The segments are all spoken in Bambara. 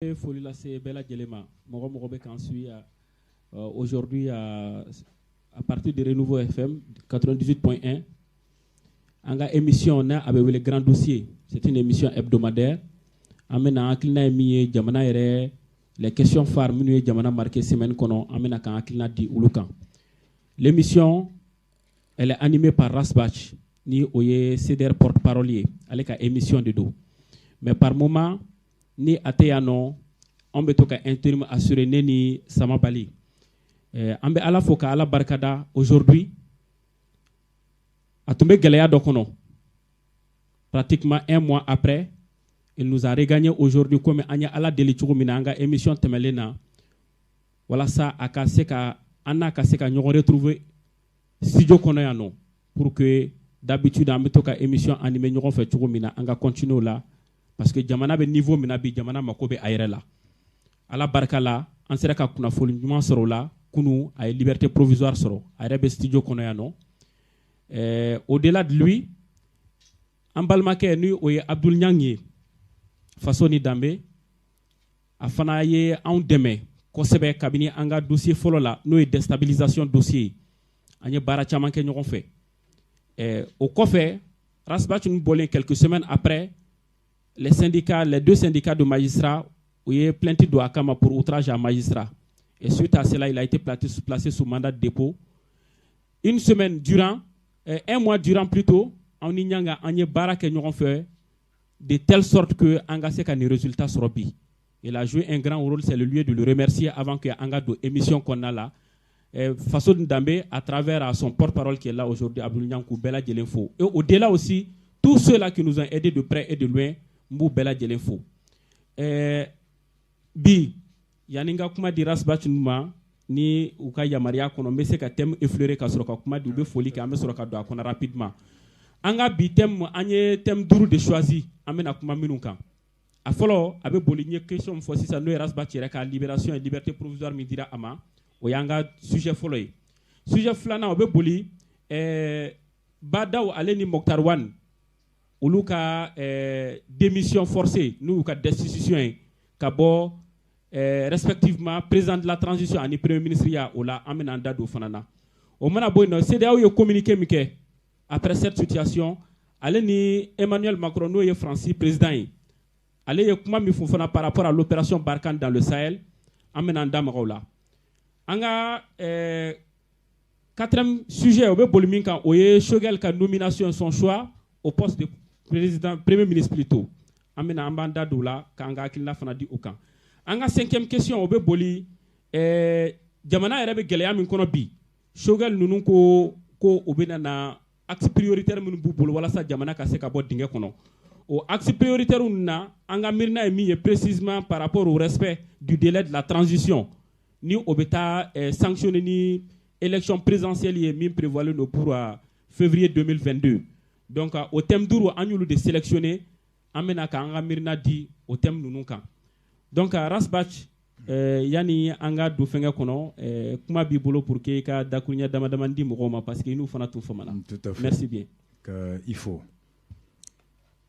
Bɛ foli lase bɛɛ lajɛlen ma, mɔgɔ mɔgɔ bɛ k'an suit aujourd'hui à partir de Renouveau FM 98.1. An ka émission n'a a bɛ wele Grand Dossier, c'est une émission hebdomadaire. An bɛna hakilina ye min ye jamana yɛrɛ, les questions phares minnu ye jamana marqué semaine kɔnɔ, an bɛna k'an hakilina di olu kan. L'émission, elle est animée par Rasbach, ni o ye CDR porte-parole ye, ale ka émission de don. Mais par moment ni a tɛ yan nɔ, anw bɛ to ka intérim assurer, ne ni Samabali. An bɛ Ala fo ka Ala barikada. Aujourd'hui, a tun bɛ gɛlɛya dɔ kɔnɔ. Pratiquement un mois après, il nous a regagné aujourd'hui, comme an ye Ala deli cogo min na an ka émission tɛmɛlen na, walasa a ka se ka an n'a ka se ka ɲɔgɔn retrouver studio kɔnɔ yan nɔ, pour que d'habitude an bɛ to ka émission animer ɲɔgɔn fɛ cogo min na, an ka continuer o la, parce que jamana bɛ niveau min na bi, jamana mako bɛ a yɛrɛ la. Ala barika la, an sera ka kunnafoni ɲuman sɔrɔ o la. Kunu, a ye liberté provisoire sɔrɔ, a yɛrɛ bɛ studio kɔnɔ yan nɔ. Au-delà de lui, an balimakɛ ni o ye Abdul Niang ye, Faso ni Danbe, a fana ye anw dɛmɛ kosɛbɛ kabini an ka dossier fɔlɔ la, n'o ye déstabilisation dossier ye. An ye baara caman kɛ ɲɔgɔn fɛ. O kɔfɛ, Rasbath bɔlen, quelques semaines après, les syndicats, les deux syndicats de magistrats, u ye plainte don a kama pour outrage à magistrat, et suite à cela, il a été placé sous mandat de dépôt. Une semaine durant, un mois durant plutôt, anw ni Ɲanga, an ye baara kɛ ɲɔgɔn fɛ de telle sorte que an ka se ka nin résultat sɔrɔ bi. Il a joué un grand rôle, c'est le lieu de le remercier avant que an ka don émission kɔnɔna la. Faso Danbe, à travers son porte-parole qui est là aujourd'hui, Abdoul Niang, k'u bɛɛ lajɛlen fo, et au-delà aussi, tous ceux-là qui nous ont aidés de près et de loin, n b'u bɛɛ lajɛlen fo. Bi, yanni n ka kuma di Rasbath ma, ni u ka yamaruya kɔnɔ, n bɛ se ka thème effleurer ka sɔrɔ ka kuma di. U bɛ foli kɛ, an bɛ sɔrɔ ka don a kɔnɔ rapidement. An ka bi thème, an ye thème duuru de choisi an bɛna kuma minnu kan. A fɔlɔ, a bɛ boli n ye question min fɔ sisan, n'o ye Rasbath yɛrɛ ka libération et liberté provisoire min dira a ma, o y'an ka sujet fɔlɔ ye. Sujet filanan, o bɛ boli Badaw ale ni Moctar Ouane, olu ka démission forcée, n'u y'u ka destitution ye ka bɔ respectivement président de la transition ani premier ministre ya, o la an bɛna an da don o fana na. O mana bɔ yen nɔ, CEDEAO ye communiqué min kɛ après cette situation, ale ni Emmanuel Macron, n'o ye Faransi président ye, ale ye kuma min fɔ fana par rapport à l'opération Barkhane dans le Sahel, an bɛna an da maga o la. An ka quatrième sujet, o bɛ boli min kan, o ye Choguel ka nomination, son choix au poste de président, premier ministre plutôt. An bɛna an b'an da don o la k'an ka hakilina fana di o kan. An ka cinquième question, o bɛ boli jamana yɛrɛ bɛ gɛlɛya min kɔnɔ bi, Choguel ninnu ko u bɛna na axe prioritaire minnu b'u bolo walasa jamana ka se ka bɔ dingɛ kɔnɔ. O axe prioritaire na, an ka miirina ye min ye précisément par rapport au respect du délai de la transition, ni o bɛ taa sanctionner ni élection présidentielle ye min prévoit don pour février 2022. Donc o thème duuru, an y'olu de sélectionner, an bɛna k'an ka miirina di o thème ninnu kan. Donc Rasbath, yani an ka don fɛnkɛ kɔnɔ, kuma b'i bolo pour que i ka dakuruɲɛ dama dama di mɔgɔw ma, parce que i n'u fana tun famana. Tout à fait. Merci bien. Ka i fo,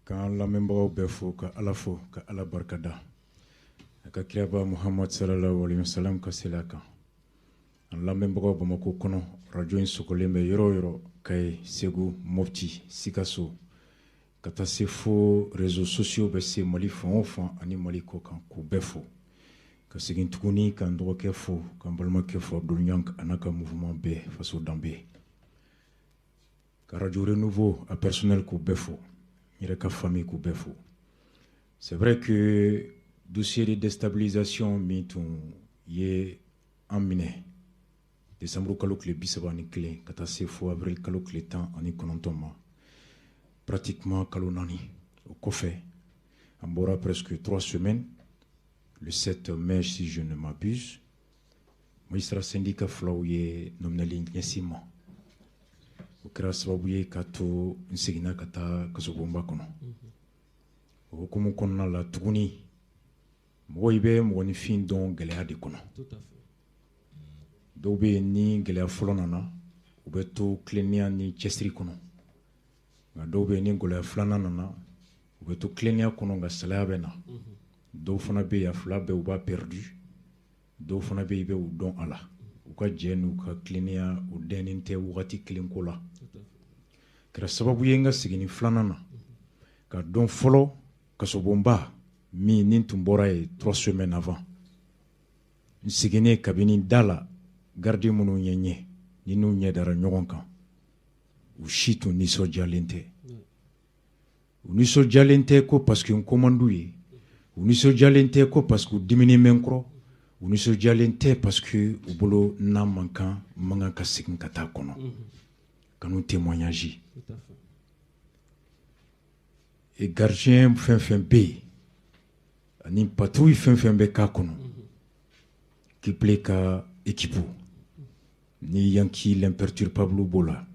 k'an lamɛnbagaw bɛɛ fo, ka Ala fo, ka Ala barikada, a ka kiraba Muhamad sallallahu alaihi wasallam ka seli a kan. An lamɛnbagaw Bamako kɔnɔ, radio in sogolen bɛ yɔrɔ o yɔrɔ, Kayi, Segu, Mopti, Sikaso, ka taa se fo réseaux sociaux bɛ se Mali fan o fan ani Mali kɔ kan, k'u bɛɛ fo. Ka segin tuguni ka n dɔgɔkɛ fo, ka n balimakɛ fo, Abdul Niang a n'a ka mouvement bɛɛ, Faso Danbe, ka radio Renouveau a personnel k'u bɛɛ fo, n yɛrɛ ka famille k'u bɛɛ fo. C'est vrai que dossier de déstabilisation min tun ye an minɛ décembre kalo tile 31 ka taa se fo avril kalo tile 19 ma, pratiquement kalo 4, o kɔfɛ an bɔra presque 3 semaines, le 7 mai si je ne m'abuse, magistrat syndicat filaw ye nɔminɛli ɲɛsin ma. O kɛra sababu ye k'a to n seginna ka taa kasobonba kɔnɔ. O hukumu kɔnɔna la tuguni, mɔgɔ i bɛ mɔgɔninfin dɔn gɛlɛya de kɔnɔ. Dɔw bɛ yen, ni gɛlɛya fɔlɔ nana, u bɛ to tilennenya ni cɛsiri kɔnɔ, nka dɔw bɛ yen, ni gɛlɛya filanan nana, u bɛ to tilennenya kɔnɔ, nka salaya bɛ na. Dɔw fana bɛ yen, a fila bɛɛ u b'a perdu. Dɔw fana bɛ yen, i bɛ u dɔn a la. U ka jɛ n'u ka tilennenya, u dɛnnen tɛ wagati kelen ko la. Kɛra sababu ye n ka seginni filanan na ka dɔn fɔlɔ kasobonba min ni tun bɔra yen 3 semaines avant. N seginnen, kabini da la, garde minnu ye ɲɛ ni n'u ɲɛ dara ɲɔgɔn kan, u si tun nisɔndiyalen tɛ. U nisɔndiyalen tɛ ko parce que n ko man d'u ye. U nisɔndiyalen tɛ ko parce que u diminen bɛ n kɔrɔ. U nisɔndiyalen tɛ parce que u bolo n'a man kan, man kan ka segin ka taa kɔnɔ ka n'u témoignage. Et gardien fɛn fɛn bɛ yen ani patrouille fɛn fɛn bɛ k'a kɔnɔ, Kiple ka équipe ni Yankee l'imperturbable b'o la,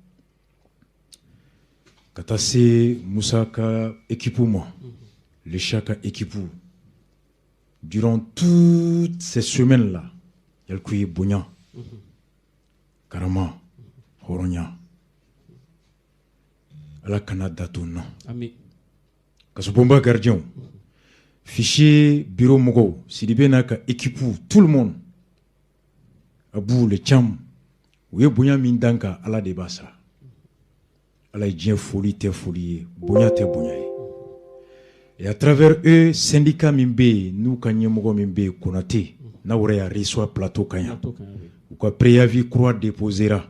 ka taa se Musa ka équipe ma, le chat ka équipe, durant toutes ces semaines là, Yalcouyé ye bonya, karama, hɔrɔnya, Ala kana dato n na. Kasobonba gardien, fichier bureau mɔgɔw, Sidibe n'a ka équipe, tout le monde, Abu le Cham, u ye bonya min dan kan, Ala de b'a sara. Ala ye diɲɛ foli tɛ foli ye, bonya tɛ bonya ye. Et à travers eux, syndicat min bɛ yen, n'u ka ɲɛmɔgɔ min bɛ yen, Konate, n'a yɛrɛ y'a reçoit plateau kan yan, u ka préavis croix déposera.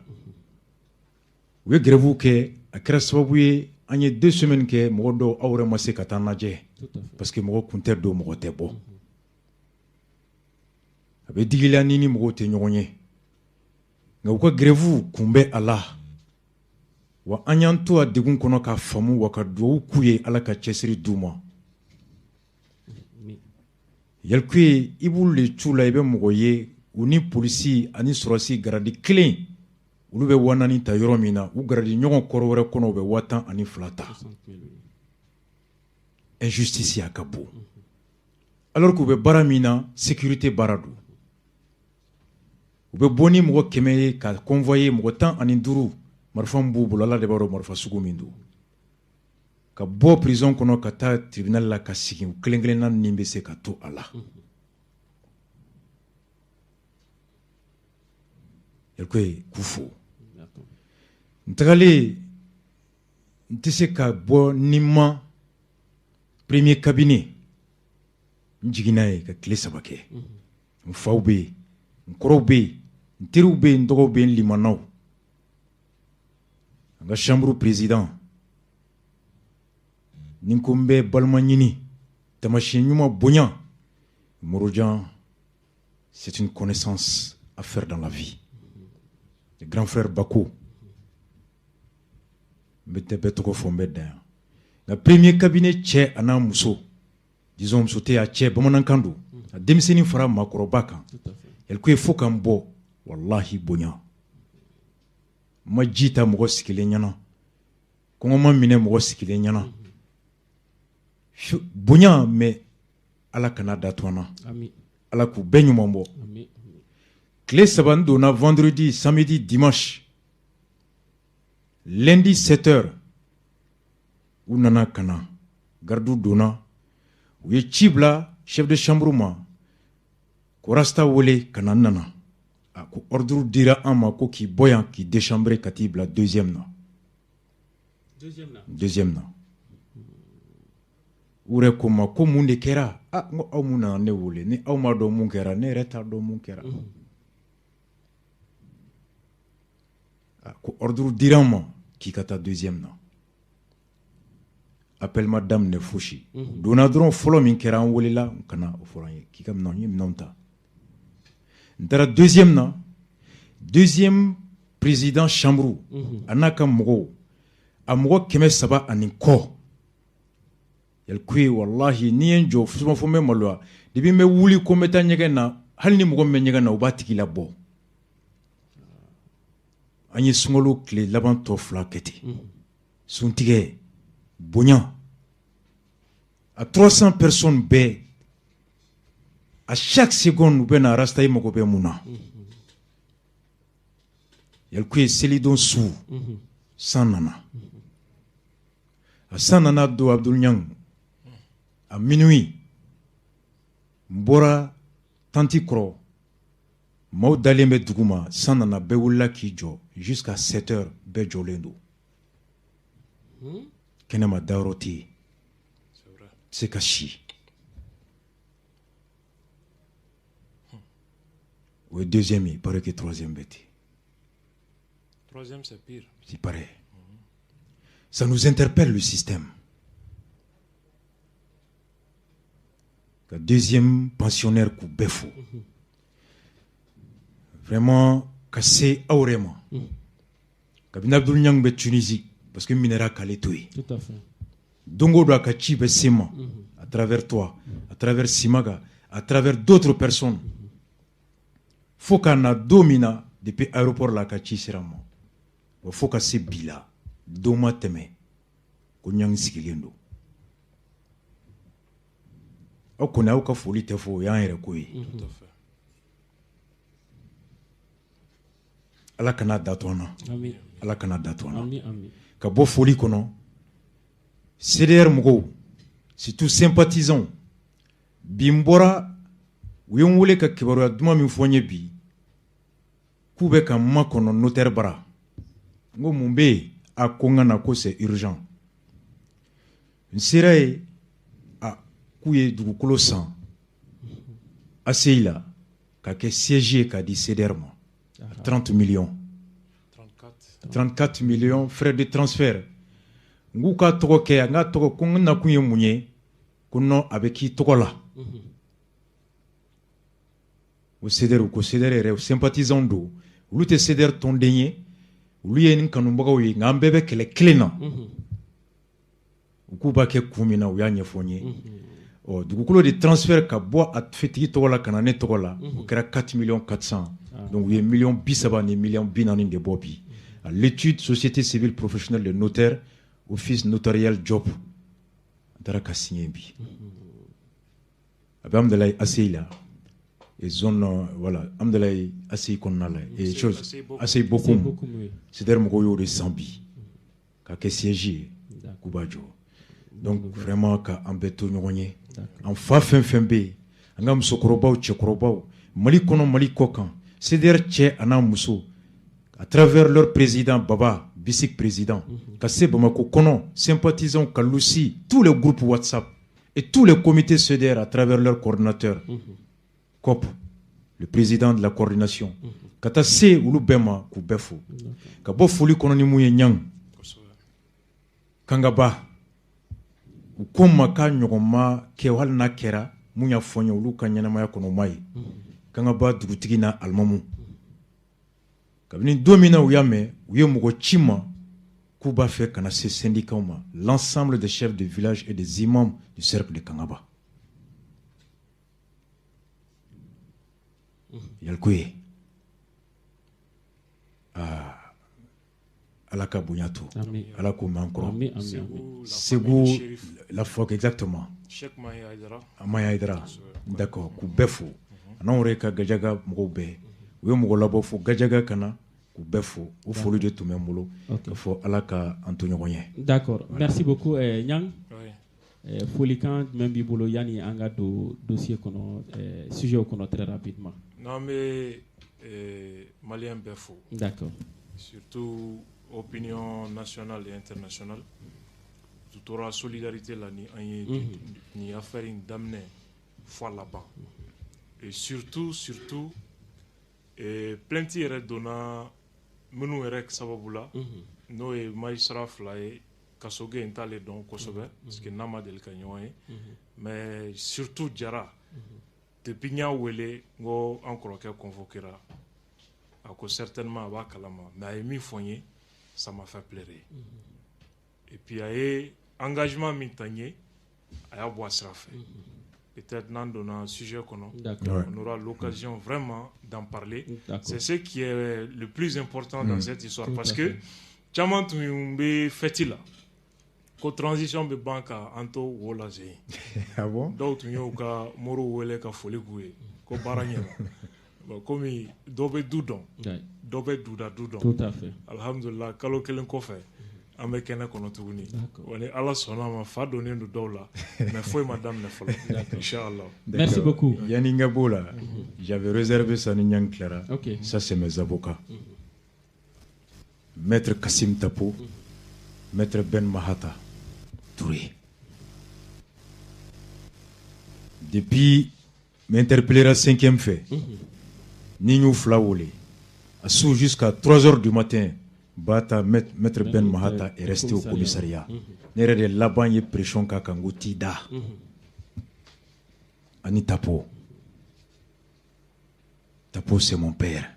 U ye grève kɛ, a kɛra sababu ye an ye 2 semaines kɛ, mɔgɔ dɔw aw yɛrɛ ma se ka taa lajɛ parce que mɔgɔ kun tɛ don, mɔgɔ tɛ bɔ. A bɛ digi la ni ni mɔgɔw tɛ ɲɔgɔn ye, nka u ka grève kun bɛ a la wa. An y'an to a degun kɔnɔ k'a faamu wa, ka dugawu k'u ye, Ala ka cɛsiri d'u ma. Yalcouyé, i b'olu de cu la, i bɛ mɔgɔ ye, u ni polisi ani sɔrɔsi grade kelen, olu bɛ 4000 ta yɔrɔ min na, u grade ɲɔgɔn kɔrɔ wɛrɛ kɔnɔ, u bɛ 12,000 ta. Injustice a ka bon, alors que u bɛ baara min na, sécurité baara don. U bɛ bɔ ni mɔgɔ 100 ye ka convoyer mɔgɔ 15, marifa min b'u bolo, Ala de b'a dɔn marifa sugu min don, ka bɔ prison kɔnɔ ka taa tribunal la ka sigi, u kelen kelenna nin bɛ se ka to a la. Yalcouyé, k'u fo. N tagalen, n tɛ se ka bɔ ni ma premier cabinet. N jiginna yen ka tile 3 kɛ. N faw bɛ yen, n kɔrɔw bɛ yen, n teriw bɛ yen, n dɔgɔw bɛ yen, n limanaw. An ka chambre président, ni ko n bɛ balima ɲini, tamasiyɛn ɲuman, bonya, Morojan, c'est une connaissance à faire dans la vie. Le grand frère Bako, n bɛ tɛ bɛɛ tɔgɔ fɔ, n bɛ dan yan. Nka premier cabinet cɛ a n'a muso, disons muso tɛ, a cɛ bamanankan don, a denmisɛnnin fara maakɔrɔba kan. Yalcouyé, fo ka n bɔ, walahi, bonya n ma ji ta mɔgɔ sigilen ɲɛna, kɔngɔ ma minɛ mɔgɔ sigilen ɲɛna, bonya. Mais Ala kana da to an na, Ala k'u bɛɛ ɲuman bɔ. Tile 3, n donna vendredi, samedi, dimanche, lundi 7 heures, u nana ka na, gardiw donna, u ye ci bila chef de chambre ma ko Rasta wele ka na. N nana, a ko ordre dira an ma ko k'i bɔ yan, k'i déchambrer, ka t'i bila deuxième na. Deuxième na, u yɛrɛ ko n ma ko mun de kɛra? Ah, n ko aw mun nana ne wele, ni aw m'a dɔn mun kɛra, ne yɛrɛ t'a dɔn mun kɛra. Ko ordre dira an ma k'i ka taa deuxième na. Appel ma daminɛ fosi, donna dɔrɔn. Fɔlɔ min kɛra, an welela ka na, o fɔra an ye k'i ka minɛn. N ye minɛnw ta, n taara deuxième na. Deuxième président chambre a n'a ka mɔgɔw, a mɔgɔ 300 ani kɔ. Yalcouyé, walahi, n'i ye n jɔ souvent fo n bɛ maloya. Depuis n bɛ wuli ko n bɛ taa ɲɛgɛn na, hali ni mɔgɔ min bɛ ɲɛgɛn na, u b'a tigi labɔ. An ye sunkalo tile laban tɔ 2 kɛ ten, suntigɛ, bonya, a 300 personnes bɛɛ, à chaque seconde u bɛ na: Rasta, i mago bɛ mun na? Yalcouyé, selidon su, san nana, a san nana don, Abdul Niang, à minuit. N bɔra tanti kɔrɔ, maaw dalen bɛ dugu ma, san nana, bɛɛ wulila k'i jɔ jusqu'à 7 heures, bɛɛ jɔlen don. Kɛnɛma dayɔrɔ tɛ yen, tɛ se ka si. O ye deuxième ye, il paraît que troisième bɛ ten. Troisième, c'est pire. Il paraît. Ça nous interpelle, le système. Ka deuxième pensionnaire k'u bɛɛ fo. Vraiment, ka se aw yɛrɛ ma. Kabini Abdoul Niang bɛ Tunisie, parce que n minɛra k'ale to yen. Tout à fait. Don o don a ka ci bɛ se n ma. À travers toi, à travers Simaga, à travers d'autres personnes. Fo ka na don min na, depuis aéroport la a ka ci sera n ma. Wa fo ka se bi la, don ma tɛmɛ ko Niang sigilen don. Aw kɔni aw ka foli tɛ fɔ, o y'an yɛrɛ ko ye. Tout à fait. Ala kana da to an na. Amin. Ala kana da to an na. Amin, amin. Ka bɔ foli kɔnɔ, CDR mɔgɔw, surtout sympathisants, bi n bɔra, u ye n wele ka kibaruya duman min fɔ n ye bi, k'u bɛ ka n makɔnɔ notaire bara. N ko mun bɛ yen? A ko n ka na, ko c'est urgent. N sera yen, a k'u ye dugukolo san ACI la ka kɛ siège ye k'a di CDR ma. 30 millions. 34 millions frais de transfert. N k'u ka tɔgɔ kɛ, n k'a tɔgɔ ko n nakun ye mun ye? Ko non, a bɛ k'i tɔgɔ la. O CDR, ko CDR yɛrɛ sympathisants don. Olu tɛ CDR tɔnden ye. Olu ye nin kanubagaw ye, nka an bɛɛ bɛ kɛlɛ kelen na. U k'u b'a kɛ kun min na, u y'a ɲɛfɔ n ye. Ɔ, dugukolo de transfert ka bɔ a tigi tɔgɔ la ka na ne tɔgɔ la, o kɛra 4 millions 400. Donc u ye miliyɔn 30 ni miliyɔn 40 de bɔ bi. À l'étude société civile professionnelle de notaire, office notarial Diop. An taara ka signer bi. A bɛ Hamdallaye ACI la. Et zone, voilà, Hamdallaye ACI kɔnɔna la. Et chose, ACI Bokoum. CDR mɔgɔw y'o de san bi. Ka kɛ siège ye, k'u b'a jɔ. Donc vraiment ka an bɛɛ to ɲɔgɔn ye. An fa fɛn fɛn bɛ yen, an ka musokɔrɔbaw, cɛkɔrɔbaw, Mali kɔnɔ, Mali kɔ kan, CDR cɛ a n'a muso, à travers leur président Baba, Bissik président, ka se Bamako kɔnɔ, sympathisants, Kalousi, tous les groupes WhatsApp et tous les comités CDR à travers leur coordinateur, COP, le président de la coordination, ka taa se olu bɛɛ ma k'u bɛɛ fo. Ka bɔ foli kɔnɔ ni mun ye Niang, Kangaba, u ko n ma k'a ɲɔgɔn ma kɛ, hali n'a kɛra mun y'a fɔ n ye olu ka ɲɛnamaya kɔnɔ o ma ye. Kangaba dugutigi n'a alimamu, kabini don min na u y'a mɛn, u ye mɔgɔ ci ma k'u b'a fɛ ka na se syndicats ma, l'ensemble des chefs de village et des imams du cercle de Kangaba. Yalikuye, aa Ala ka bonya to, Ala k'o m'an kɔrɔ. Segu la fois exactement, Cheikh Mahi Aïdara, Mahi Aïdara, d'accord, k'u bɛɛ fo. A n'anw yɛrɛ ka Gajaga mɔgɔw bɛɛ, u ye mɔgɔ labɔ fo Gajaga ka na k'u bɛɛ fo. O foli de tun bɛ n bolo ka fɔ Ala ka an to ɲɔgɔn ye. D'accord, merci beaucoup Niang. Folikan jumɛn b'i bolo yanni an ka don dossier kɔnɔ, sujet kɔnɔ très rapidement? N'an bɛ malien bɛɛ fo. D'accord. Surtout opinion nationale et internationale. U tora solidarité la ni an ye nin affaire in daminɛ fo a laban. Et surtout plainte yɛrɛ donna minnu yɛrɛ sababu la, n'o ye magistrat fila ye, Kasoge n t'ale dɔn kosɛbɛ parce que n'a ma deli ka ɲɔgɔn ye, mais surtout Jara, depuis n y'a wele n ko an kɔrɔkɛ convoquera, a ko certainement a b'a kalama, mais a ye min fɔ n ye, ça m'a fait pleurer. Et puis a ye engagement min ta n ye, a y'a bɔ a sira fɛ. Peut-être n'an donna sujet kɔnɔ, on aura l'occasion vraiment d'en parler. C'est ce qui est le plus important dans cette histoire, parce que caman tun bɛ fête la ko transition bɛ ban ka an to wo la zen. Ah bon? Dɔw tun y'u ka moriw wele ka foli k'u ye ko baara ɲɛna. Bon, komi dɔ bɛ du dɔn, dɔ bɛ duda du dɔn. Tout à fait. Alhamdulillah, kalo kelen kɔfɛ, An bɛ kɛnɛ kɔnɔ tuguni. Wa ni Ala sɔnna a ma, fa donnen don dɔw la, mais foyi ma daminɛ fɔlɔ, inchallah. Merci beaucoup. Yani n ka b'o la, j'avais réservé ça ni ɲangi tilara. Ça, c'est mes avocats. Maître Kassim Tapo, Maître Ben Mahata Touré. Depuis m'interpellera cinquième fait, ni y'u fila wele, a su jusqu'à 3 heures du matin, Bata, Maître Ben Mahata est resté au commissariat. Ne yɛrɛ de laban ye pression k'a kan, ko t'i da. Ani Tapo. Tapo, c'est mon père.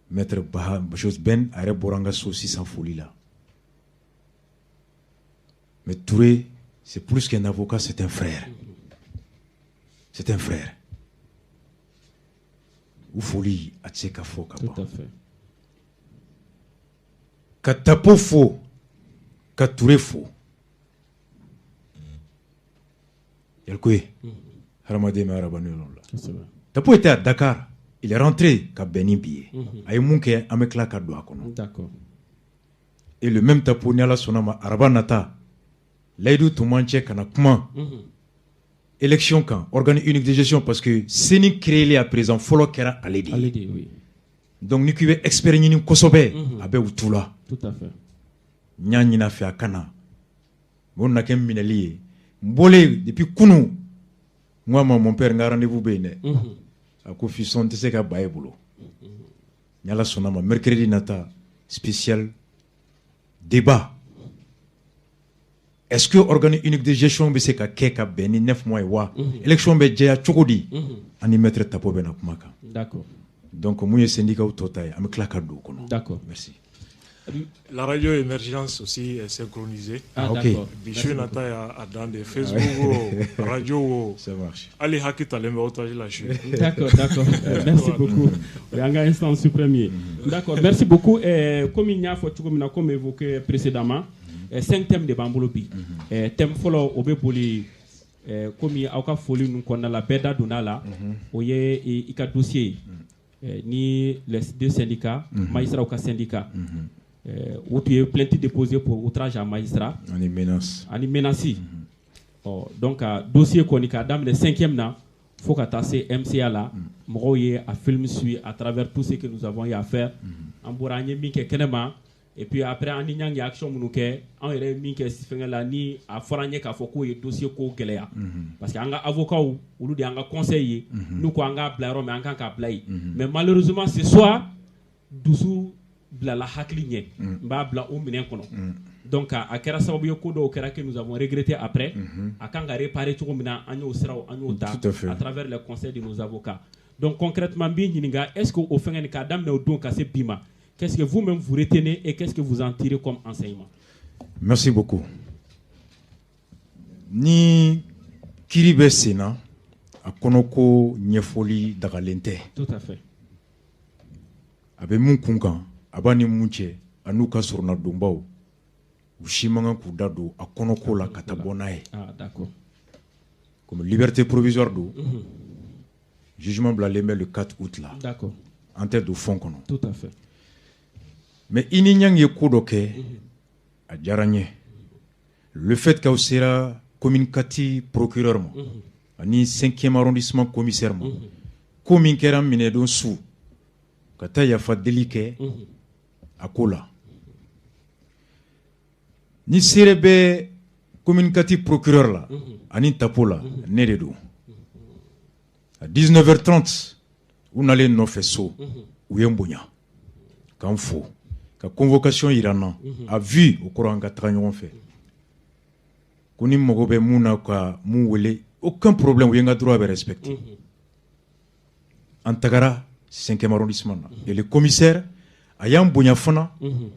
Maître Baha chose Ben a yɛrɛ bɔra an ka so sisan foli la. Mais Touré, c'est plus qu'un avocat, c'est un frère. C'est un frère. U foli a tɛ se ka fɔ ka ban. Tout à fait. Ka Tapo fo, ka Touré fo. Yalcouyé, hadamaden bɛ hadamaden yɔrɔ la. Tapo était à Dakar. Il est rentré ka bɛn ni bi ye. A ye mun kɛ, an bɛ tila ka don a kɔnɔ. Et le même Tapo, ni Ala sɔnna ma, araba nata, layidu tun man cɛ ka na kuma élection kan, organe unique de gestion, parce que CENI créé à présent fɔlɔ kɛra ale de ye. Ale de ye, oui. Donc ni k'i bɛ expert ɲini kosɛbɛ, a bɛ u tu la. Tout à fait. N y'a ɲini a fɛ a ka na. O nana kɛ minɛli ye. N bɔlen depuis kunun, n ko a ma, mon père, n ka rendez-vous bɛ yen dɛ. A ko fiston, n tɛ se ka ba e bolo. Ni Ala sɔnna ma, mercredi nata, spécial débat. Est-ce que organe unique de gestion bɛ se ka kɛ ka bɛn ni 9 mois ye wa? Élection bɛ jɛya cogo di? Ani maître Tapo bɛ na kuma kan. Donc mun ye syndicat tɔ ta ye, an bɛ tila ka don o kɔnɔ. Merci. La radio Émergence aussi est synchronisée. Ah, Ah, ok. d'accord. Bi su nata y'a dan de Facebook o, radio o. Ça marche. Hali haki talen bɛ otage la su. D'accord. Merci beaucoup. O y'an ka instance suprême ye. D'accord, merci beaucoup. Comme n y'a fɔ cogo min na, comme évoqué précédemment, cinq thèmes de b'an bolo bi. Thème fɔlɔ, o bɛ boli komi aw ka foli ninnu kɔnɔna la, bɛɛ da donna a la, o ye i ka dossier ye. Ni les deux syndicats, magistrats ka syndicat, u tun ye plainte déposée pour outrage à magistrat. Ani menace. Ani menace. Ɔ, donc a dossier kɔni, k'a daminɛ cinquième na fo ka taa se MCA la, mɔgɔw ye a film suit à travers tout ce que nous avons eu à faire. An bɔra, an ye min kɛ kɛnɛma, et puis après an ni ɲangi ye action minnu kɛ, an yɛrɛ ye min kɛ fɛngɛ la, ni a fɔra an ye k'a fɔ k'o ye dossier ko gɛlɛya, parce que an ka avocats, olu de y'an ka conseil ye, n'u ko an k'a bila yɔrɔ min, an kan k'a bila yen. Mais malheureusement, ce soir, dusu bilala hakili ɲɛ, n b'a bila o minɛn kɔnɔ. Donc a kɛra sababu ye, ko dɔw kɛra que nous avons regretté après. A kan ka réparer cogo min na, an y'o siraw, an y'o ta Tout à fait. à travers les conseils de nos avocats. Donc concrètement, n b'i ɲininka, est-ce que o fɛngɛ nin, k'a daminɛ o don ka se bi ma, qu'est-ce que vous-même vous retenez et qu'est-ce que vous en tirez comme enseignement? Merci beaucoup. Ni kiri bɛ sen na, a kɔnɔ ko ɲɛfɔli dagalen tɛ. Tout à fait. A bɛ mun kun kan, a b'a ni mun cɛ, a n'u ka sɔrɔnadonbaw, u si man kan k'u da don a kɔnɔko la ka taa bɔ n'a ye. Ah, d'accord. Comme liberté provisoire don, jugement bilalen bɛ le 4 août la. An tɛ don fond kɔnɔ. Tout à fait. Mais i ni ɲangi ye ko dɔ kɛ, a diyara n ye. Le fait qu'aw sera commune 4 procureur ma ani 5e arrondissement commissaire ma, ko min kɛra minɛdon su ka taa yafa deli kɛ a ko la, ni seere bɛ commune 4 procureur la ani Tapo la, ne de don. À 19h30, u nalen nɔfɛ so, u ye n bonya k'an fo ka convocation yira n na a vu o kɔrɔ, an ka taga ɲɔgɔn fɛ, ko ni mago bɛ mun na, ka mun wele, aucun problème, u ye n ka droit bɛ respecté. An tagara 5e arrondissement na et le commissaire a y'an bonya fana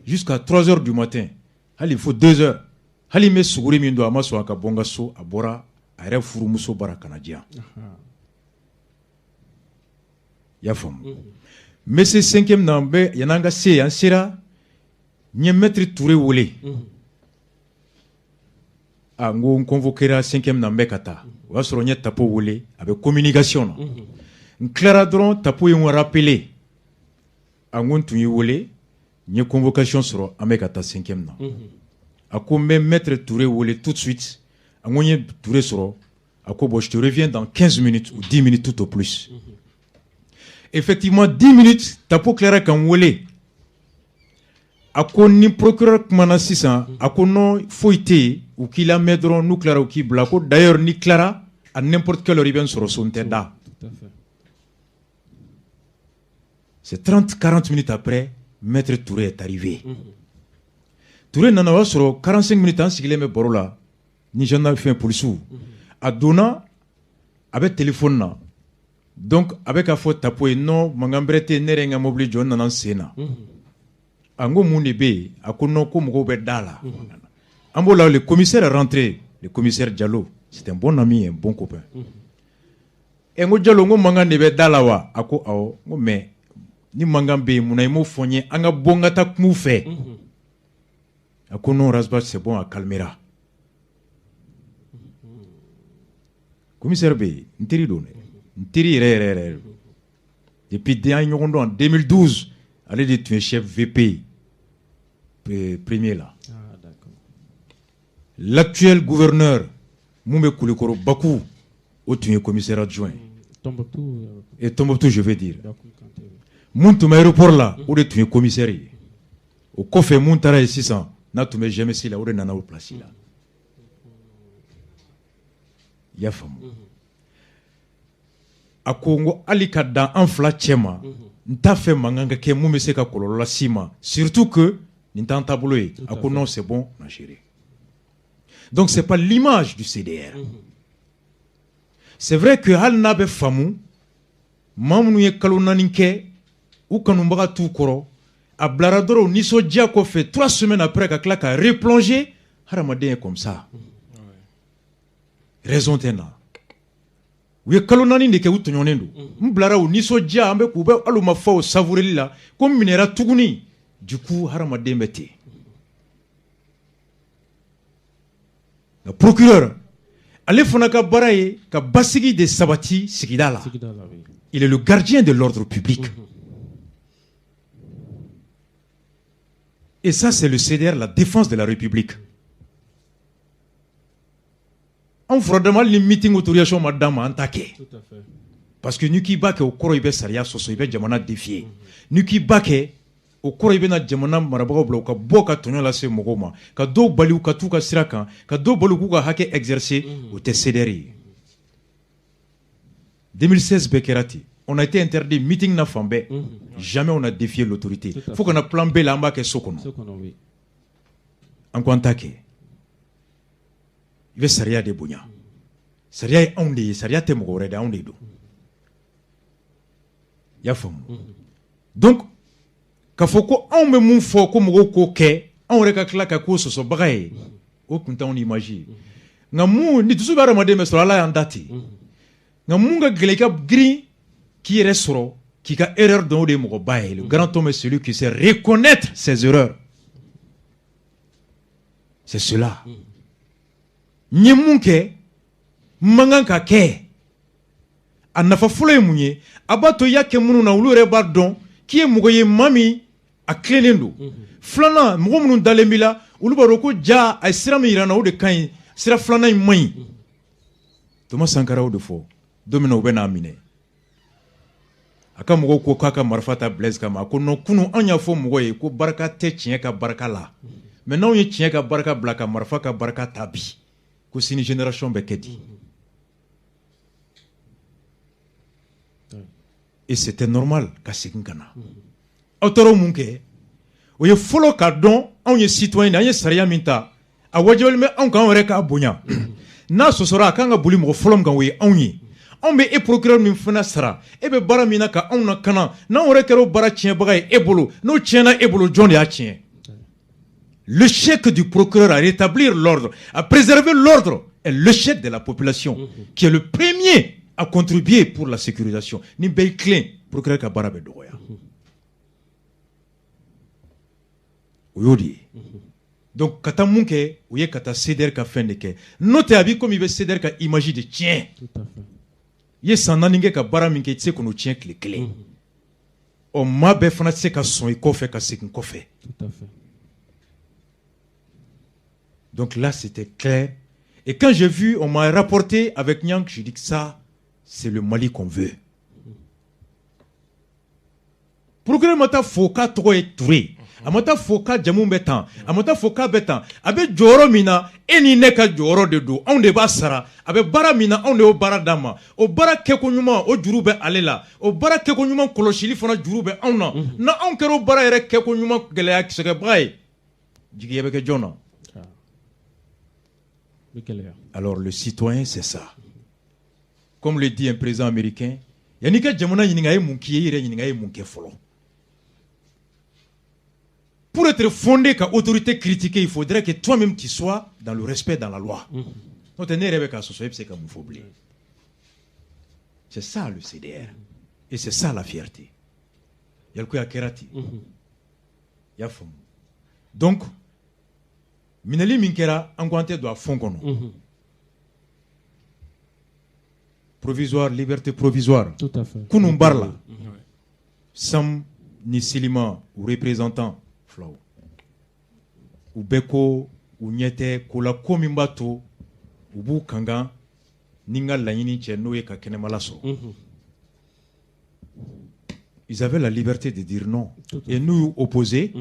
jusqu'à 3 heures du matin, hali fo 2 heures, hali n bɛ suguri min don, a ma sɔn a ka bɔ n ka so, a bɔra a yɛrɛ furumuso bara ka na di yan. I y'a faamu? N bɛ se 5e na, n bɛ yan'an ka se yen, an sera, n ye maître Touré wele. A n ko n convoquera 5e na, n bɛ ka taa. O y'a sɔrɔ n ye Tapo wele, a bɛ communication na. N tilara dɔrɔn, Tapo ye n rappeler. A n ko n tun y'i wele, N ye convocation sɔrɔ, an bɛ ka taa cinquième na. A ko n bɛ maître Touré wele tout de suite. A ko n ye Touré sɔrɔ. A ko bon, je te reviens dans 15 minutes ou 10 minutes tout au plus. Effectivement, 10 minutes, Tapo tilara ka n wele. A ko ni procureur kumana sisan. A ko non, foyi tɛ yen, u k'i lamɛn dɔrɔn, n'u tilara u k'i bila. Ko d'ailleurs n'i tilara, à n'importe quelle heure i bɛ n sɔrɔ so, n tɛ da. Tout à fait. C'est 30 40 minutes après, maître Touré est arrivé. Touré nana, o y'a sɔrɔ 45 minutes an sigilen bɛ baro la ni gendarme, fɛn, polisiw. A donna, a bɛ téléphone na, donc a bɛ k'a fɔ Tapo ye: non, mankan bɛrɛ tɛ yen, ne yɛrɛ ye n ka mobili jɔ, n nana n sen na. A n ko mun de bɛ yen? A ko non, ko mɔgɔw bɛ da la. An b'o la, le commissaire est rentré, le commissaire Diallo, c'est un bon ami, un bon copain. Ɛ, n ko Diallo, n ko mankan de bɛ da la wa? A ko awɔ. N ko mais ni mankan bɛ yen, munna i m'o fɔ n ye, an ka bɔ n ka taa kuma u fɛ? A ko non, Ras Bath, c'est bon, a calmera. Commissaire bɛ yen, n teri don dɛ, n teri yɛrɛ yɛrɛ yɛrɛ. Depuis an ye ɲɔgɔn dɔn en 2012, ale de tun ye chef VP premier la. Ah, d'accord. L'actuel gouverneur mun bɛ Kulikɔrɔ, Baku, o tun ye commissaire adjoint. Tombouctou. Et Tombouctou, je veux dire. Bakou Kanté. Mun tun bɛ aéroport la, o de tun ye commissaire ye. O kɔfɛ, mun taara yen sisan n'a tun bɛ GMS la, o de nana o place la. I y'a faamu? A ko, n ko hali ka dan an fila cɛ ma, n t'a fɛ mankan ka kɛ mun bɛ se ka kɔlɔlɔ las'i ma, surtout que nin t'an taabolo ye. A ko non, c'est bon, on a géré. Donc c'est pas l'image du CDR. C'est vrai que hali n'a bɛ faamu, maa minnu ye kalo 4 kɛ, u kanubaga t'u kɔrɔ, a bilara dɔrɔn u nisɔndiya kɔfɛ, 3 semaines après ka tila ka replonger, hadamaden ye comme ça, raison tɛ na. U ye kalo 4 de kɛ, u tɔɲɔnen don, n bilara u nisɔndiya, an bɛ k'u bɛ hali u ma fa o savoureli la, ko n minɛra tuguni. Du coup hadamaden bɛ ten. Nka procureur, ale fana ka baara ye ka basigi de sabati sigida la. Sigida la, oui. Il est le gardien de l'ordre public. Et ça, c'est le CDR, la défense de la République. Anw furadama, hali ni meeting autorisation ma d'an ma, an t'a kɛ. Tout à fait. Parce que n'i k'i b'a kɛ, o kɔrɔ i bɛ sariya sɔsɔ, i bɛ jamana défier. N'i k'i b'a kɛ, o kɔrɔ i bɛna jamana marabagaw bila u ka bɔ ka tɔɲɔ lase mɔgɔw ma, ka dɔw bali u ka t'u ka sira kan, ka dɔw bali u k'u ka hakɛ exercer, o tɛ CDR ye. 2016 bɛɛ kɛra ten. On a été interdit meeting na fan bɛɛ. Jamais on a défié l'autorité. Tout à Fo fait. ka na plan B la, an b'a kɛ so kɔnɔ. So kɔnɔ, oui. An ko an t'a kɛ. I bɛ sariya de bonya. Sariya ye anw de ye, sariya tɛ mɔgɔ wɛrɛ de, anw de don. I y'a faamu? Donc k'a fɔ ko anw bɛ mun fɔ ko mɔgɔw k'o kɛ, anw yɛrɛ ka tila ka k'o sɔsɔbaga ye, o tun t'anw ni image ye. Nka mun ni dusu bɛ hadamaden bɛ sɔrɔ, Ala y'an da ten. Nka mun ka gɛlɛn, i ka girin k'i yɛrɛ sɔrɔ k'i ka erreur dɔn, o de ye mɔgɔba ye. Le grand homme est celui qui sait reconnaître ses erreurs. C'est cela. N ye mun kɛ, n man kan ka kɛ. A nafa fɔlɔ ye mun ye? A b'a to i y'a kɛ minnu na, olu yɛrɛ b'a dɔn k'i ye mɔgɔ ye, maa min a tilennen don. Filanan, mɔgɔ minnu dalen b'i la, olu b'a dɔn ko ja a ye sira min yira n na, o de ka ɲi, sira filanan in man ɲi. Thomas Sankara y'o de fɔ don min na u bɛ n'a minɛ, a ka mɔgɔw ko k'a ka marifa ta Blaise kama. A ko non, kunun anw y'a fɔ mɔgɔ ye ko barika tɛ tiɲɛ ka barika la, mais n'anw ye tiɲɛ ka barika bila ka marifa ka barika ta bi, ko sini génération bɛ kɛ di? Et c'était normal ka segin ka na. Aw taara o mun kɛ? O ye fɔlɔ ka dɔn anw ye citoyen de, an ye sariya min ta, a wajibiyalen bɛ anw kan, anw yɛrɛ k'a bonya. N'a sɔsɔra, a kan ka boli mɔgɔ fɔlɔ min kan, o ye anw ye. Anw bɛ e procureur min fana sara, e bɛ baara min na ka anw lakana, n'anw yɛrɛ kɛra o baara tiɲɛbaga ye e bolo, n'o tiɲɛna e bolo, jɔn de y'a tiɲɛ? L'échec du procureur à rétablir l'ordre, à préserver l'ordre, est l'échec de la population, qui est le premier à contribuer pour la sécurisation. Ni bɛɛ y'i tilen, procureur ka baara bɛ dɔgɔya. O y'o de ye. Donc ka taa mun kɛ, o ye ka taa CDR ka fɛn de kɛ. N'o tɛ, a b'i komi i bɛ CDR ka image de tiɲɛ. Tout à fait. I ye san 4 kɛ ka baara min kɛ, i tɛ se k'o tiɲɛ tile kelen. Ɔ, maa bɛɛ fana tɛ se ka sɔn i kɔfɛ ka segin kɔfɛ. Tout à fait. Donc là, c'était clair. Et quand j'ai vu, on m'a rapporté avec Niang, j'ai dit que ça, c'est le Mali qu'on veut. Procureur ma taa fo k'a tɔgɔ ye Touré, a ma taa fo k'a jamu bɛ tan, a ma taa fo k'a bɛ tan. A bɛ jɔyɔrɔ min na, e ni ne ka jɔyɔrɔ de don, anw de b'a sara. A bɛ baara min na, anw de y'o baara d'a ma. O baara kɛko ɲuman, o juru bɛ ale la. O baara kɛko ɲuman kɔlɔsili fana juru bɛ anw na. Na anw kɛra o baara yɛrɛ kɛko ɲuman gɛlɛya sɛgɛbaga ye, jigiya bɛ kɛ jɔn na? Bɛ gɛlɛya. Alors le citoyen, c'est ça. Comme le dit un président américain, yanni ka jamana ɲininka a ye mun k'i ye, i yɛrɛ ɲininka a ye mun kɛ fɔlɔ. Pour être fondé ka autorité critiquer, il faudrait que toi-même tu sois dans le respect, dans la loi. N'o tɛ, ne yɛrɛ bɛ k'a sɔsɔ, e bɛ se ka mun fɔ bilen? C'est ça le CDR. Et c'est ça la fierté. Yalikuya kɛra ten. I y'a faamu. Donc minɛli min kɛra, an ko an tɛ don a fond kɔnɔ. Provisoire, liberté provisoire. Tout à fait. Kunun bar la. Sam ni Silima u représentant filaw, u bɛɛ ko u ɲɛ tɛ ko la, ko min b'a to u b'u kankan ni n ka laɲini cɛ, n'o ye ka kɛnɛmala sɔrɔ. Ils avaient la liberté de dire non. Et n'u y'u opposé,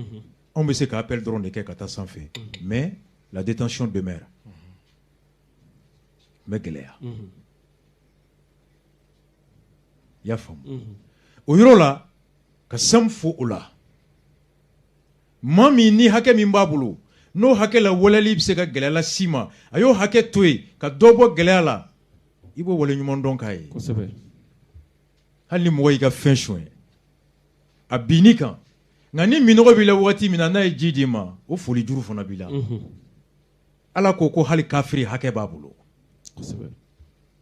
anw bɛ se ka appel dɔrɔn de kɛ ka taa sanfɛ, mais la détention demeure. N bɛ gɛlɛya. I y'a faamu. O yɔrɔ la, ka Sam fo o la, maa min ni hakɛ min b'a bolo, n'o hakɛ la waleyali bɛ se ka gɛlɛya las'i ma, a y'o hakɛ to yen ka dɔ bɔ gɛlɛya la, i b'o waleɲuman dɔn k'a ye. Hali ni mɔgɔ y'i ka fɛn suɲɛ a binn'i kan, nka ni minɔgɔ b'i la waati min na, n'a ye ji d'i ma, o foli juru fana b'i la. Ala ko ko hali kafiri hakɛ b'a bolo.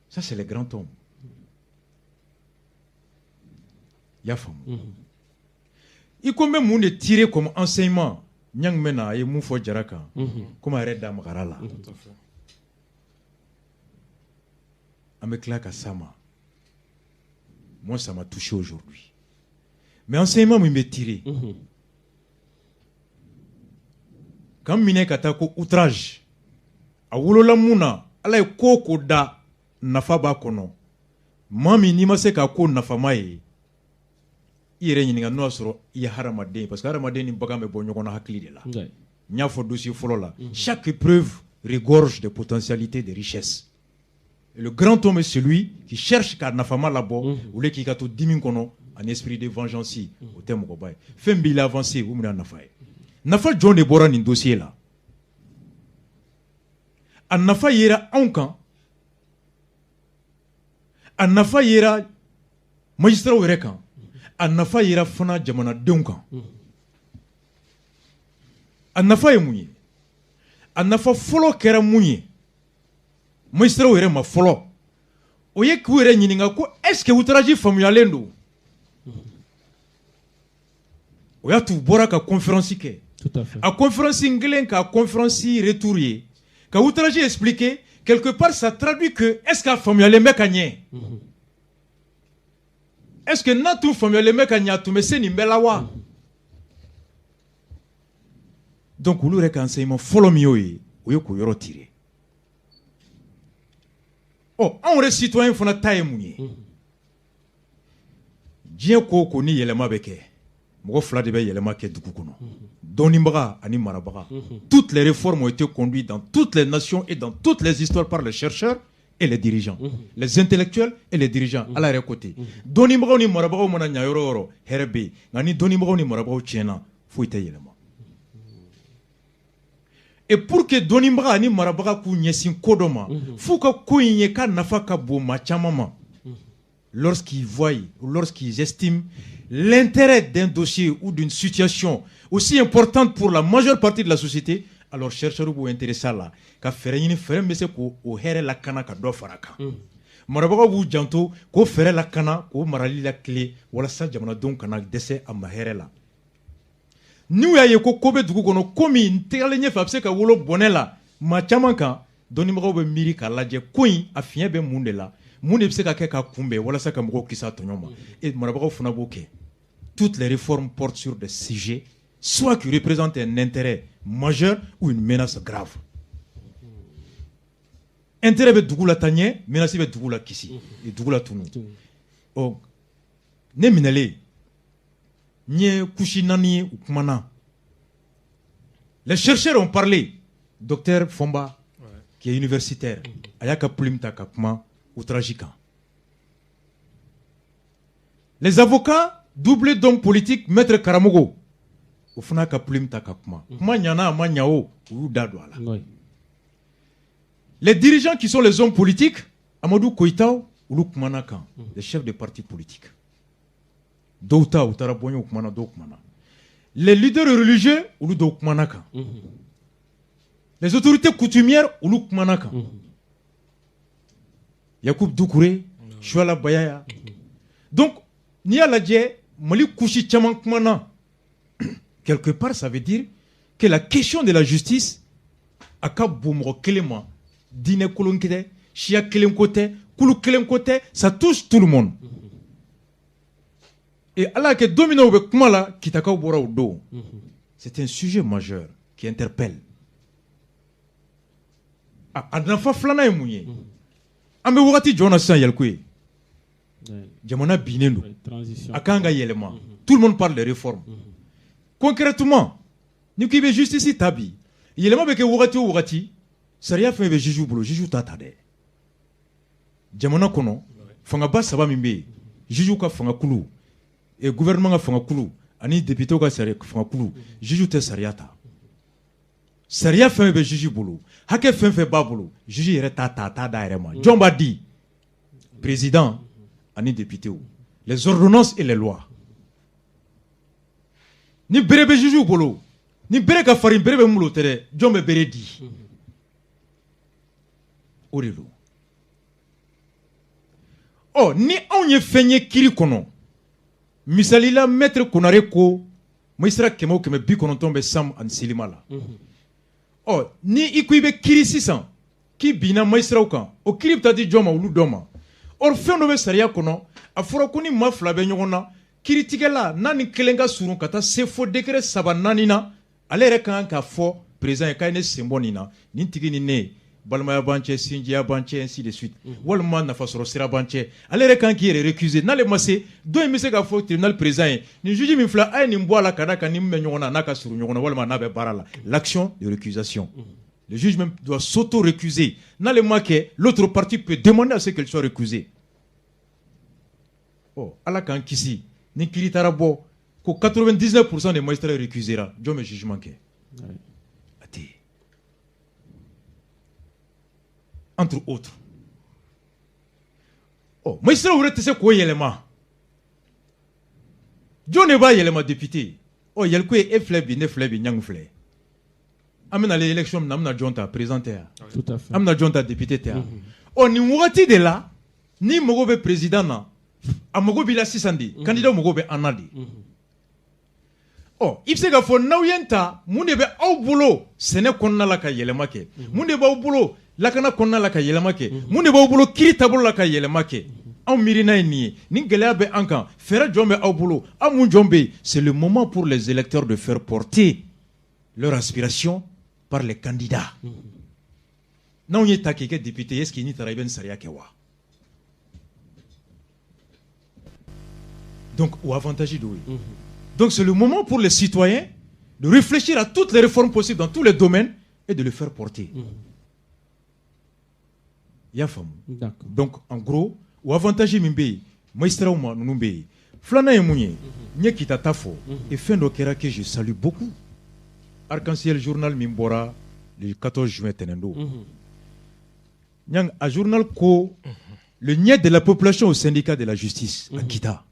Ça, c'est les grands hommes. I y'a faamu. I ko n bɛ mun de tirer comme enseignement? Ɲang bɛ na, a ye mun fɔ Jara kan, komi a yɛrɛ da magara la, an bɛ tila ka s'a ma. Moi, ça m'a touché aujourd'hui. Mais enseignement min bɛ tirer, k'an minɛ ka taa ko outrage, a wolola mun na? Ala ye ko o ko da, nafa b'a kɔnɔ. Maa min n'i ma se k'a ko nafama ye, i yɛrɛ ɲininka n'o y'a sɔrɔ i ye hadamaden ye, parce que hadamaden ni bagan bɛ bɔ ɲɔgɔn na hakili de la. N y'a fɔ dossier fɔlɔ la, chaque épreuve regorge de potentialités, de richesses. Et le grand homme est celui qui cherche k'a nafama labɔ, au lieu k'i ka to dimi kɔnɔ, un esprit de vengeance, o tɛ mɔgɔba ye. Fɛn b'i la avancer, o mun nafa ye? Nafa jɔn de bɔra nin dossier la? A nafa yera anw kan, a nafa yera magistrat yɛrɛ kan, a nafa yera fana jamanadenw kan. A nafa ye mun ye? A nafa fɔlɔ kɛra mun ye magistrat yɛrɛ ma fɔlɔ? O ye k'u yɛrɛ ɲininka ko est ce que outrage faamuyalen don? O y'a t'u bɔra ka conférence kɛ. A conférence n kelen ka conférence retour ye ka outrage expliquer quelque part, ça traduit que est ce que a faamuyalen bɛ ka ɲɛ? Est ce que n'a tun faamuyalen bɛ ka ɲɛ, a tun bɛ se nin bɛɛ la wa? Donc olu yɛrɛ ka enseignement fɔlɔ min y'o ye, o ye k'o yɔrɔ tirer. Ɔ, anw yɛrɛ citoyen fana ta ye mun ye? Diɲɛ ko o ko ni yɛlɛma bɛ kɛ, mɔgɔ fila de bɛ yɛlɛma kɛ dugu kɔnɔ, dɔnnibaga ani marabaga. Toutes les réformes ont été conduites dans toutes les nations et dans toutes les histoires par les chercheurs et les dirigeants, les intellectuels et les dirigeants. Ala yɛrɛ ko ten, dɔnnibagaw ni marabagaw mana ɲa yɔrɔ o yɔrɔ, hɛrɛ bɛ yen. Nka ni dɔnnibagaw ni marabagaw tiɲɛna, foyi tɛ yɛlɛma. Et pour que dɔnnibaga ani marabaga k'u ɲɛsin ko dɔ ma, f'u ka ko in ye k'a nafa ka bon maa caman ma. Lorsqu'ils voient ou lorsqu'ils estiment l'intérêt d'un dossier ou d'une situation aussi importante pour la majeure partie de la société, alors chercheurs b'u intéressé a la ka fɛɛrɛ ɲini, fɛɛrɛ min bɛ se k'o hɛrɛ lakana ka dɔ fara a kan. Marabagaw b'u janto k'o fɛɛrɛ lakana, k'o marali lakile, walasa jamanadenw kana dɛsɛ a ma hɛrɛ la. N'u y'a ye ko ko bɛ dugu kɔnɔ, ko min tagalen ɲɛfɛ a bɛ se ka wolo bɔnɛ la maa caman kan, dɔnnibagaw bɛ miiri k'a lajɛ ko in a fiɲɛ bɛ mun de la, mun de bɛ se ka kɛ ka kunbɛn walasa ka mɔgɔw kisi a tɔɲɔ ma. E marabagaw fana b'o kɛ. Toutes les réformes portent sur des sujets soit qui représentent un intérêt majeur ou une menace grave. Intérêt bɛ dugu la taa ɲɛ, menace bɛ dugu la kisi, dugu la tunu. Ɔ, ne minɛlen, n ye couche naani ye, u kumana. Les chercheurs ont parlé. Docteur Fomba, qui est universitaire, a y'a ka plume ta ka kuma outrage kan. Les avocats, doublés d'hommes politiques, maître Karamogo, o fana ka plume ta ka kuma. Kuma ɲana, a ma ɲa o, u y'u da don a la. Les dirigeants qui sont les hommes politiques, Amadou Koïta, olu kumana kan, les chefs de partis politiques. Dɔw ta u taara bɔ ɲɛ, u kumana, dɔw kumana. Les leaders religieux, olu dɔw kumana kan. Les autorités coutumières, olu kumana kan. Yakub Doucouré, Chouala Bayaya. Donc, n'i y'a lajɛ, Mali couche caman kumana. Quelque part, ça veut dire que la question de la justice a ka bon mɔgɔ kelen ma, diinɛ kolon tɛ, siya kelen ko tɛ, kulu kelen ko tɛ, ça touche tout le monde. Et Ala kɛ, don min na u bɛ kuma la, Kitakaw bɔra o don. C'est un sujet majeur qui interpelle. A nafa filanan ye mun ye? An bɛ wagati jɔn na sisan, Yɛlɛko ye jamana binnen don, a kan ka yɛlɛma. Tout le monde parle de réforme. Concrètement, ni ko i bɛ justice ta bi, yɛlɛma bɛ kɛ wagati o wagati, sariya fɛn bɛ juge bolo, juge t'a ta dɛ. Jamana kɔnɔ, fangaba saba min bɛ yen, juge ka fangakulu, gouvernement ka fangakulu ani député ka sariya fangakulu, juge tɛ sariya ta. Sariya fɛn bɛ juge bolo, hakɛ fɛn fɛn b'a bolo, juge yɛrɛ t'a ta, a t'a d'a yɛrɛ ma. Jɔn b'a di? Président ani député, les ordonnances et les lois. Ni bere bɛ juge bolo, ni bere ka farin, bere bɛ mun bolo, o tɛ dɛ, jɔn bɛ bere di? O de don. Ɔ, ni anw ye fɛn ye kiiri kɔnɔ, misali la, maître Konare ko magistrat 100 o 100, 90 bɛ Sam ani Selima la. Ɔ, ni i ko i bɛ kiiri sisan k'i binna magistratw kan, o kiiri bɛ taa di jɔn ma? Olu dɔ ma. Or fɛn dɔ bɛ sariya kɔnɔ, a fɔra ko ni maa fila bɛ ɲɔgɔn na, kiiritigɛla n'a ni kelen ka surun ka taa se fo degré saba naani na, ale yɛrɛ ka kan k'a fɔ président ye k'a ye ne sen bɔ nin na, nin tigi ni ne, balimaya b'an cɛ, sinjiya b'an cɛ, ainsi de suite, walima nafasɔrɔ sira b'an cɛ. Ale yɛrɛ kan k'i yɛrɛ récuser. N'ale ma se, dɔ in bɛ se k'a fɔ tribunal président ye: nin juge min filɛ, a ye nin bɔ a la, ka d'a kan ni min bɛ ɲɔgɔn na, n'a ka surun ɲɔgɔn na, walima n'a bɛ baara la. L'action de récusation, le juge même doit s'auto-récuser. N'ale ma kɛ, l'autre partie peut demander à ce qu'elle soit récusée. Ɔ, Ala k'an kisi, ni kiiri taara bɔ ko 99% des magistrats récusera, jɔn bɛ jugement kɛ? A tɛ yen. Entre autres, ɔ, magistrat yɛrɛ tɛ se k'o yɛlɛma, jɔn de b'a yɛlɛma? Député. Ɔ, Yɛlɛko ye, e filɛ bi, ne filɛ bi, ɲangi filɛ, an bɛna élection min na, an bɛna jɔn ta? Président tɛ yan? An bɛna jɔn ta? Député tɛ yan? Ɔ, nin wagati de la, ni mago bɛ président na, a mago b'i la sisan de, candidat mago bɛ an na de. Ɔ, i bɛ se k'a fɔ n'aw ye n ta, mun de bɛ aw bolo sɛnɛ kɔnɔna la ka yɛlɛma kɛ? Mun de b'aw bolo lakana kɔnɔna la ka yɛlɛma kɛ? Mun de b'aw bolo kiiri taabolo la ka yɛlɛma kɛ? Anw miirina ye nin ye, nin gɛlɛya bɛ an kan, fɛɛrɛ jɔn bɛ aw bolo? Aw mun jɔn bɛ yen? C'est le moment pour les électeurs de faire porter leur aspiration par les candidats. N'anw ye ta k'i kɛ député, est ce que n'i taara i bɛ nin sariya kɛ wa? Donc o avantage dɔ ye. Donc c'est le moment pour les citoyens de réfléchir à toutes les réformes possibles dans tous les domaines et de les faire porter. I y'a faamu? Donc en gros, o avantage min bɛ yen magistrats ma, ninnu bɛ yen. Filanan ye mun ye? N ye Kita ta fɔ, et fɛn dɔ kɛra que je salue beaucoup. Arc-en-Ciel journal min bɔra le 14 juin, tɛnɛn don, Ɲang, a journal ko le niet de la population au syndicat de la justice à Kita.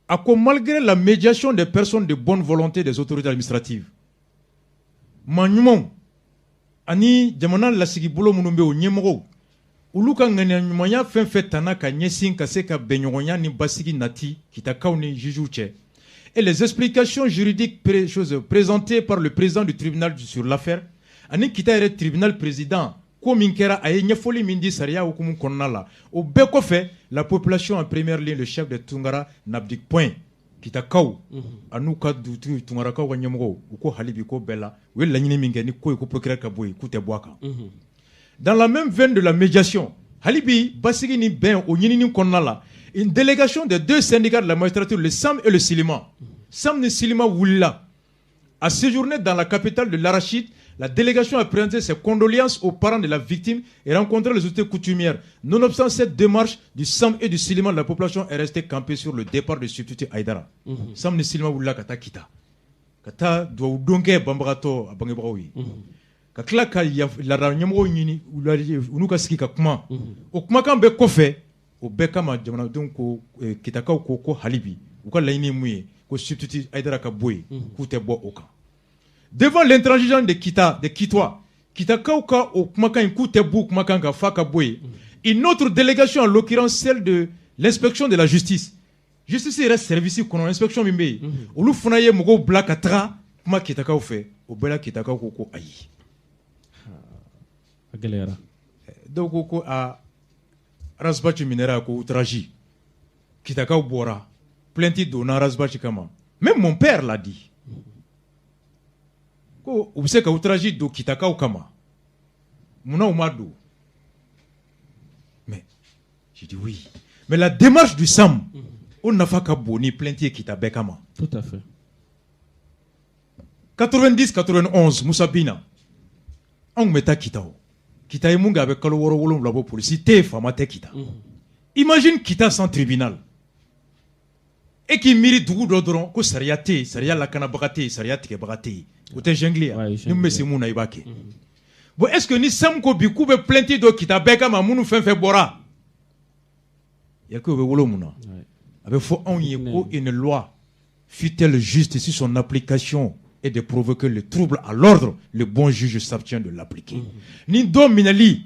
A ko malgré la médiation des personnes de bonne volonté, des autorités administratives, maa ɲumanw ani jamana lasigibolo minnu bɛ, o ɲɛmɔgɔw, olu ka ŋaniya ɲumanya fɛn fɛn tana ka ɲɛsin ka se ka bɛnɲɔgɔnya ni basigi nati Kitakaw ni juges cɛ, et les explications juridiques présentées par le président du tribunal sur l'affaire, ani Kita yɛrɛ tribunal président Ko min kɛra, a ye ɲɛfɔli min di sariya hukumu kɔnɔna la, o bɛɛ kɔfɛ, la population, en première ligne le chef de Tunkara, n'abdique point. Kitakaw an'u ka dugutigi, Tunkarakaw ka ɲɛmɔgɔw, u ko hali bi ko bɛɛ la, u ye laɲini min kɛ ni ko ye ko procureur ka bɔ yen, k'u tɛ bɔ a kan. Dans la même veine de la médiation, hali bi basigi ni bɛn o ɲinini kɔnɔna la, une délégation des deux syndicats de la magistrature, le SAM et le SYLIMA, SAM ni SYLIMA wulila, a séjourné dans la capitale de l'arachide. La délégation a présenté ses condoléances aux parents de la victime et rencontré les autorités coutumières. Nonobstant cette démarche du SAM et du SYLIMA, la population est restée campée sur le départ du substitut Aïdara. SAM ni SYLIMA wulila ka taa Kita, ka taa duwawu don kɛ banbagatɔ a bangebagaw ye, ka tila ka laada ɲɛmɔgɔw ɲini u n'u ka sigi ka kuma. O kumakan bɛɛ kɔfɛ, o bɛɛ kama, jamanadenw ko, Kitakaw ko ko hali bi u ka laɲini ye mun ye? Ko substitut Aïdara ka bɔ yen, k'u tɛ bɔ o kan. Devant l'intransigeance de Kita, de Kitois, Kitakaw ka o kumakan in, k'u tɛ b'u kumakan kan f'a ka bɔ yen, une autre délégation, en l'occurrence celle de l'inspection de la justice, justice yɛrɛ service kɔnɔ, inspection min bɛ yen, olu fana ye mɔgɔw bila ka taga kuma Kitakaw fɛ. O bɛɛ la, Kitakaw ko ko ayi. A gɛlɛyara. Dɔw ko ko a Ras Bath minɛra, ko outrage. Kitakaw bɔra, plainte donna Ras Bath kama. Même mon père l'a dit ko u bɛ se ka outrage don Kitakaw kama, munna u ma don? Mais j'ai dit oui, mais la démarche du SAM, o nafa ka bon ni plainte ye Kita bɛɛ kama. Tout à fait. 90 91, Musa Bina, anw tun bɛ taa Kita. O Kita ye mun kɛ, a bɛ kalo 6 7 bɔ, polisi tɛ yen, faama tɛ Kita. Imagine Kita sans tribunal. E k'i miiri dugu dɔ dɔrɔn ko sariya tɛ yen, sariya lakanabaga tɛ yen, sariya tigɛbaga tɛ yen, o tɛ jungle ye? Ni mun bɛ se mun na, i b'a kɛ. Bon, est ce que ni SAM ko bi k'u bɛ plainte dɔ Kita bɛɛ kama, minnu fɛn fɛn bɔra yali, o bɛ wolo mun na? A bɛ fɔ anw ye ko une loi, fût-elle juste, si son application est de provoquer le trouble à l'ordre, le bon juge s'abstient de l'appliquer. Ni dɔ minɛli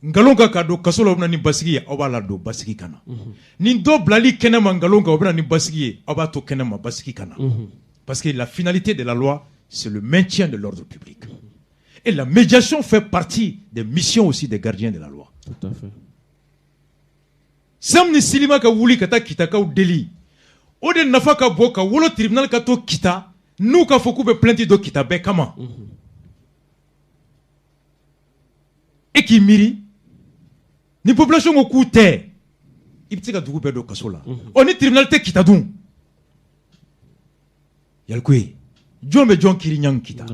nkalon kan ka don kaso la, o bɛ na ni basigi ye, aw b'a ladon basigi ka na. Ni dɔ bilali kɛnɛ ma nkalon kan, o bɛ na ni basigi ye, aw b'a to kɛnɛ ma basigi ka na. Parce que la finalité de la loi, c'est le maintien de l'ordre public. Et la médiation fait partie des missions aussi des gardiens de la loi. Tout à fait. SAM ni SYLIMA ka wuli ka taa Kitakaw deli, o de nafa ka bon ka wolo tribunal ka to Kita n'u ka fɔ k'u bɛ plainte dɔ Kita bɛɛ kama. E k'i miiri ni population ko k'u tɛ, i bɛ se ka dugu bɛɛ don kaso la. Ɔ, ni tribunal tɛ Kita dun, yali jɔn bɛ jɔn kiri ɲangi Kita?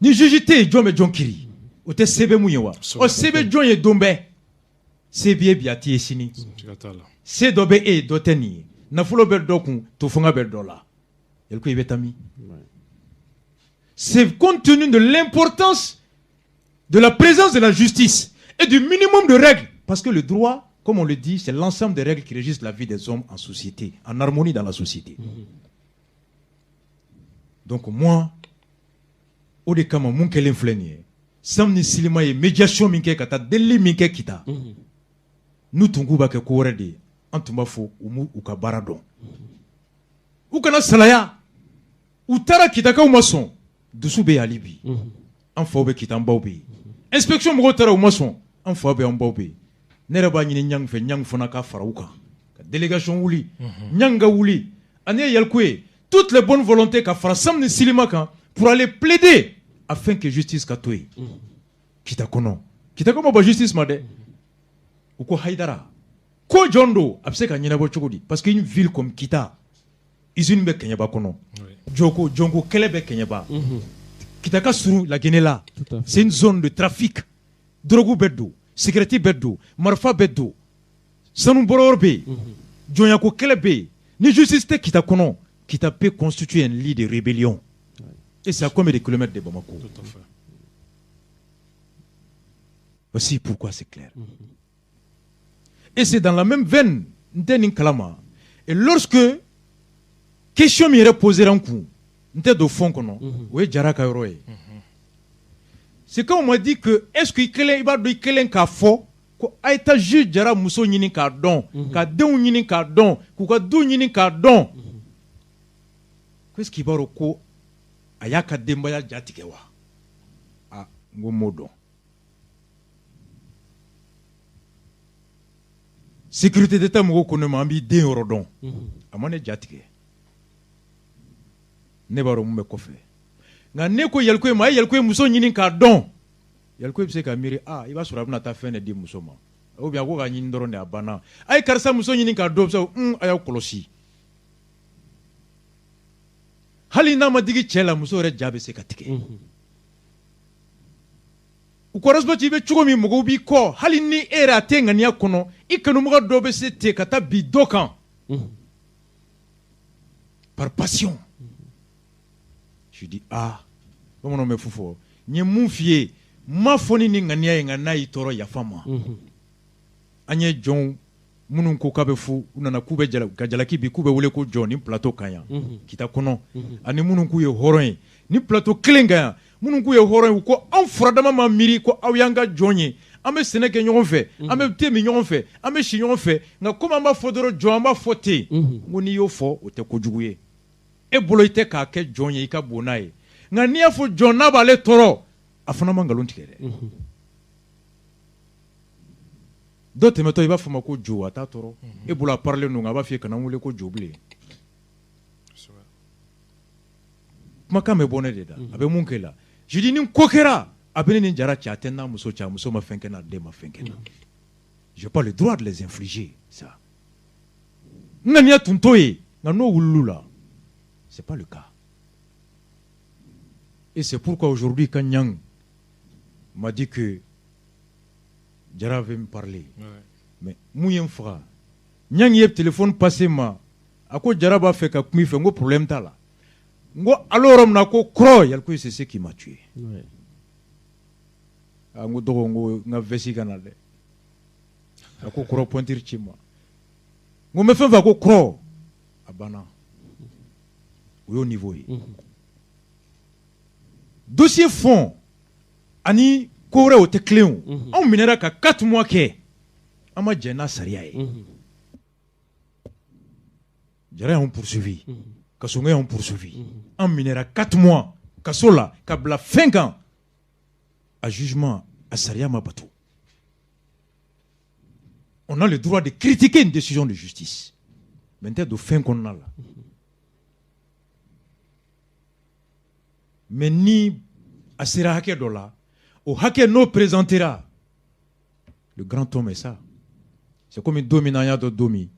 Ni juge tɛ yen, jɔn bɛ jɔn kiri? O tɛ se bɛ mun ye wa? Ɔ, se bɛ jɔn ye don bɛɛ? Se b'i ye bi, a t'i ye sini. Se dɔ bɛ e ye, dɔ tɛ nin ye. Nafolo bɛ dɔ kun, to fanga bɛ dɔ la. Yali ko i bɛ taa min? C'est compte tenu de l'importance de la présence de la justice et du minimum de règles, parce que le droit, comme on le dit, c'est l'ensemble des règles qui régissent la vie des hommes en société, en harmonie dans la société. Donc moi, o de kama mun kɛlen filɛ nin ye, SAM ni SYLIMA ye médiation min kɛ, ka taa delili min kɛ Kita, n'u tun k'u b'a kɛ ko wɛrɛ de ye, an tun b'a fɔ u m'u u ka baara dɔn, u kana salaya. U taara, Kitakaw ma sɔn. Dusu bɛ yen hali bi, an faw bɛ Kita, an baw bɛ yen. Inspection mɔgɔw taara, u ma sɔn. An fa bɛ yen, an baw bɛ yen. Ne yɛrɛ b'a ɲini Ɲangi fɛ, Ɲangi fana ka fara u kan ka délégation wuli, Ɲangi ka wuli ani ye yaliku ye, toutes les bonnes volontés ka fara SAM ni SYLIMA kan pour aller plaider afin que justice ka to yen Kita kɔnɔ. Kita ko ma bɔ justice ma dɛ. U ko Hayidara ko jɔn don, a bɛ se ka ɲɛnabɔ cogo di? Parce que une ville comme Kita, usine bɛ Kɛɲɛba kɔnɔ, jɔko jɔnko kɛlɛ bɛ Kɛɲɛba, Kita ka surun la Guinée la, c'est une zone de trafic, drogue bɛ don, cigarette bɛ don, marifa bɛ don, sanu bɔrɔyɔrɔ bɛ yen, jɔnyako kɛlɛ bɛ yen. Ni justice tɛ Kita kɔnɔ, Kita peut constituer un lit de rébellion. Et c'est à combien de kilomètres de Bamako? Tout à fait. Voici pourquoi c'est clair. Et c'est dans la même veine, n tɛ nin kalama. Et lorsque question min yɛrɛ posera n kun, n tɛ don fond kɔnɔ, o ye Jara ka yɔrɔ ye. C'est quand on m'a dit que est-ce que i kelen i b'a dɔn i kelen k'a fɔ ko a ye taa juge Jara muso ɲini k'a dɔn, ka denw ɲini k'a dɔn, k'u ka du ɲini k'a dɔn, ko est-ce qu'il b'a dɔn ko a y'a ka denbaya ja tigɛ wa? Ah, n ko n m'o dɔn. Sécurité d'État mɔgɔw ko ne ma, an b'i den yɔrɔ dɔn. A ma ne ja tigɛ, ne b'a dɔn mun bɛ kɔfɛ. Nka ne ko Yalikuye ma, a ye Yalikuye muso ɲini k'a dɔn. Yalikuye bɛ se ka miiri, aa, i b'a sɔrɔ a bɛna taa fɛn de di muso ma, ou bien a ko k'a ɲini dɔrɔn de, a banna. A ye karisa muso ɲini k'a dɔn, un, a y'aw kɔlɔsi. Hali n'a ma digi cɛ la, muso yɛrɛ ja bɛ se ka tigɛ. U ko Ras Bath, i bɛ cogo min, mɔgɔw b'i kɔ. Hali ni e yɛrɛ a tɛ ŋaniya kɔnɔ, i kanubaga dɔ bɛ se ten ka taa bin dɔ kan par passion. Je dis, ah, bamananw bɛ fu fɔ. N ye mun f'i ye, n m'a fɔ ni nin ŋaniya ye, nka n'a y'i tɔɔrɔ, yafa n ma. An ye jɔnw minnu ko k'a bɛ fu, u nana k'u bɛ ka jalaki bi, k'u bɛ wele ko jɔn ni plateau kan yan kita kɔnɔ, ani minnu k'u ye hɔrɔn ye ni plateau kelen kan yan, minnu k'u ye hɔrɔn ye, u ko anw furadama ma miiri ko aw y'an ka jɔn ye, an bɛ sɛnɛ kɛ ɲɔgɔn fɛ, an bɛ te min ɲɔgɔn fɛ, an bɛ si ɲɔgɔn fɛ, nka komi an b'a fɔ dɔrɔn jɔn, an b'a fɔ ten. N ko n'i y'o fɔ, o tɛ kojugu ye e bolo, i tɛ k'a kɛ jɔn ye, i ka bon n'a ye. Nka n'i y'a fɔ jɔn, n'a b'ale tɔɔrɔ, a fana ma nkalon tigɛ dɛ. Dɔ tɛmɛtɔ, i b'a fɔ ma ko jo, a t'a tɔɔrɔ e bolo, a parilen don, a b'a f'i ye kana n wele ko jo bilen. Kumakan bɛ bɔ ne de da, a bɛ mun k'e la? Je dis, ni ko kɛra, a bɛ ne ni Jara cɛ, a tɛ n'a muso cɛ, a muso ma fɛn kɛ n'a den ma fɛn kɛ na. J'ai pas le droit de les infliger ça. N ŋaniya tun t'o ye, nka n'o wulil'u la, c'est pas le cas. Et c'est pourquoi aujourd'hui, quand Niang m'a dit que Jara veut me parler, mais mun ye n faga, Niang ye téléphone passé ma, a ko Jara b'a fɛ ka kuma i fɛ. N ko problème t'a la. N ko allo, yɔrɔ min na ko kɔrɔ Yalikuye, c'est ce qui m'a tué. A n ko dɔgɔ, n ko n ka veste ka na dɛ. A ko kɔrɔ, pointure ci ma. N ko n bɛ fɛn fɛn, a ko kɔrɔ, a banna. O y'o niveau ye. Dossier fond ani ko wɛrɛ, o tɛ kelen o. Anw minɛra ka 4 mois kɛ, an ma jɛn n'a sariya ye. Jara y'anw poursuivi, Kassogué y'anw poursuivi, an minɛra 4 mois kaso la ka bila fɛn kan, a jugement, a sariya ma bato. On a le droit de critiquer une décision de justice, mais n tɛ don fɛn kɔnɔna la. Mais ni a sera hakɛ dɔ la, o hakɛ n'o présentera, le grand homme est ça. C'est comme don min na, an y'a dɔn don min,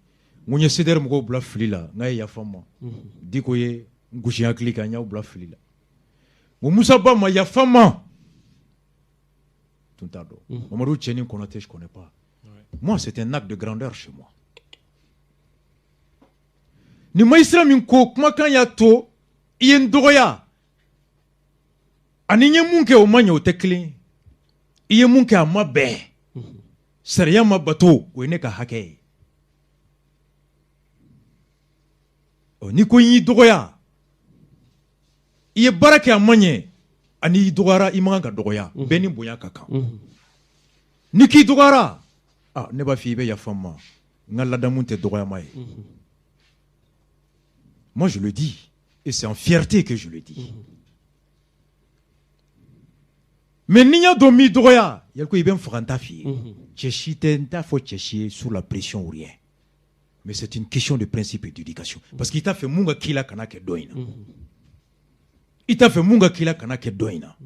n ko n ye CDR mɔgɔw bila fili la, n k'a ye yafa n ma. Diko ye n gosi hakili kan, n y'aw bila fili la. N ko Musa Ba ma, yafa n ma. Tun t'a dɔn. Mamadou Tiéni Konaté, je connais pas. Moi, c'est un acte de grandeur chez moi. Ni magistrat min ko kumakan y'a to i ye n dɔgɔya, ani n ye mun kɛ o ma ɲɛ, o tɛ kelen ye. I ye mun kɛ, a ma bɛn, sariya ma bato, o ye ne ka hakɛ ye. Ɔ, n'i ko n y'i dɔgɔya, i ye baara kɛ a ma ɲɛ, ani i dɔgɔyara, i man kan ka dɔgɔya, bɛɛ ni bonya ka kan. N'i k'i dɔgɔyara, ah, ne b'a fɔ i bɛ yafa n ma, n ka ladamu tɛ dɔgɔyama ye. Moi, je le dis, et c'est en fierté que je le dis. Mais n'i y'a dɔn m'i dɔgɔya, yali ko i bɛ n faga, n t'a f'i ye. Cɛ si tɛ, n t'a fɔ cɛ si ye sous la pression ou rien. Mais c'est une question de principe et d'éducation. Parce que i t'a fɛ mun ka k'i la kana kɛ dɔ in na. I t'a fɛ mun ka k'i la kana kɛ dɔ in na.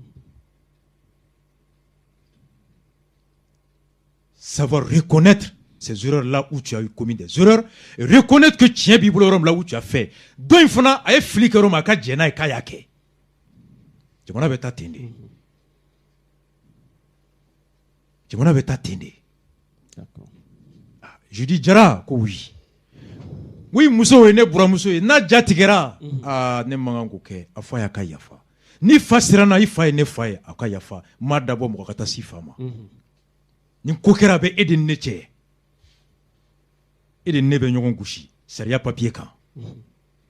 Savoir reconnaître ces erreurs là où tu as eu commis des erreurs, et reconnaître que tiɲɛ b'i bolo yɔrɔ min là où tu as fait. Dɔ in fana, a ye fili kɛ yɔrɔ min, a ka jɛn n'a ye k'a y'a kɛ. Jamana bɛ taa ten de. Jamana bɛ taa ten de. Ah, je dis Jara ko oui. Oui, muso ye ne buramuso ye, n'a ja tigɛra, aa, ne man kan k'o kɛ, a fɔ a y'a ka yafa. Ni fa siranna, i fa ye ne fa ye, a ka yafa. N m'a dabɔ mɔgɔ ka taa s'i fa ma. Ni ko kɛra, a bɛ e de ni ne cɛ. E de ni ne bɛ ɲɔgɔn gosi sariya papier kan.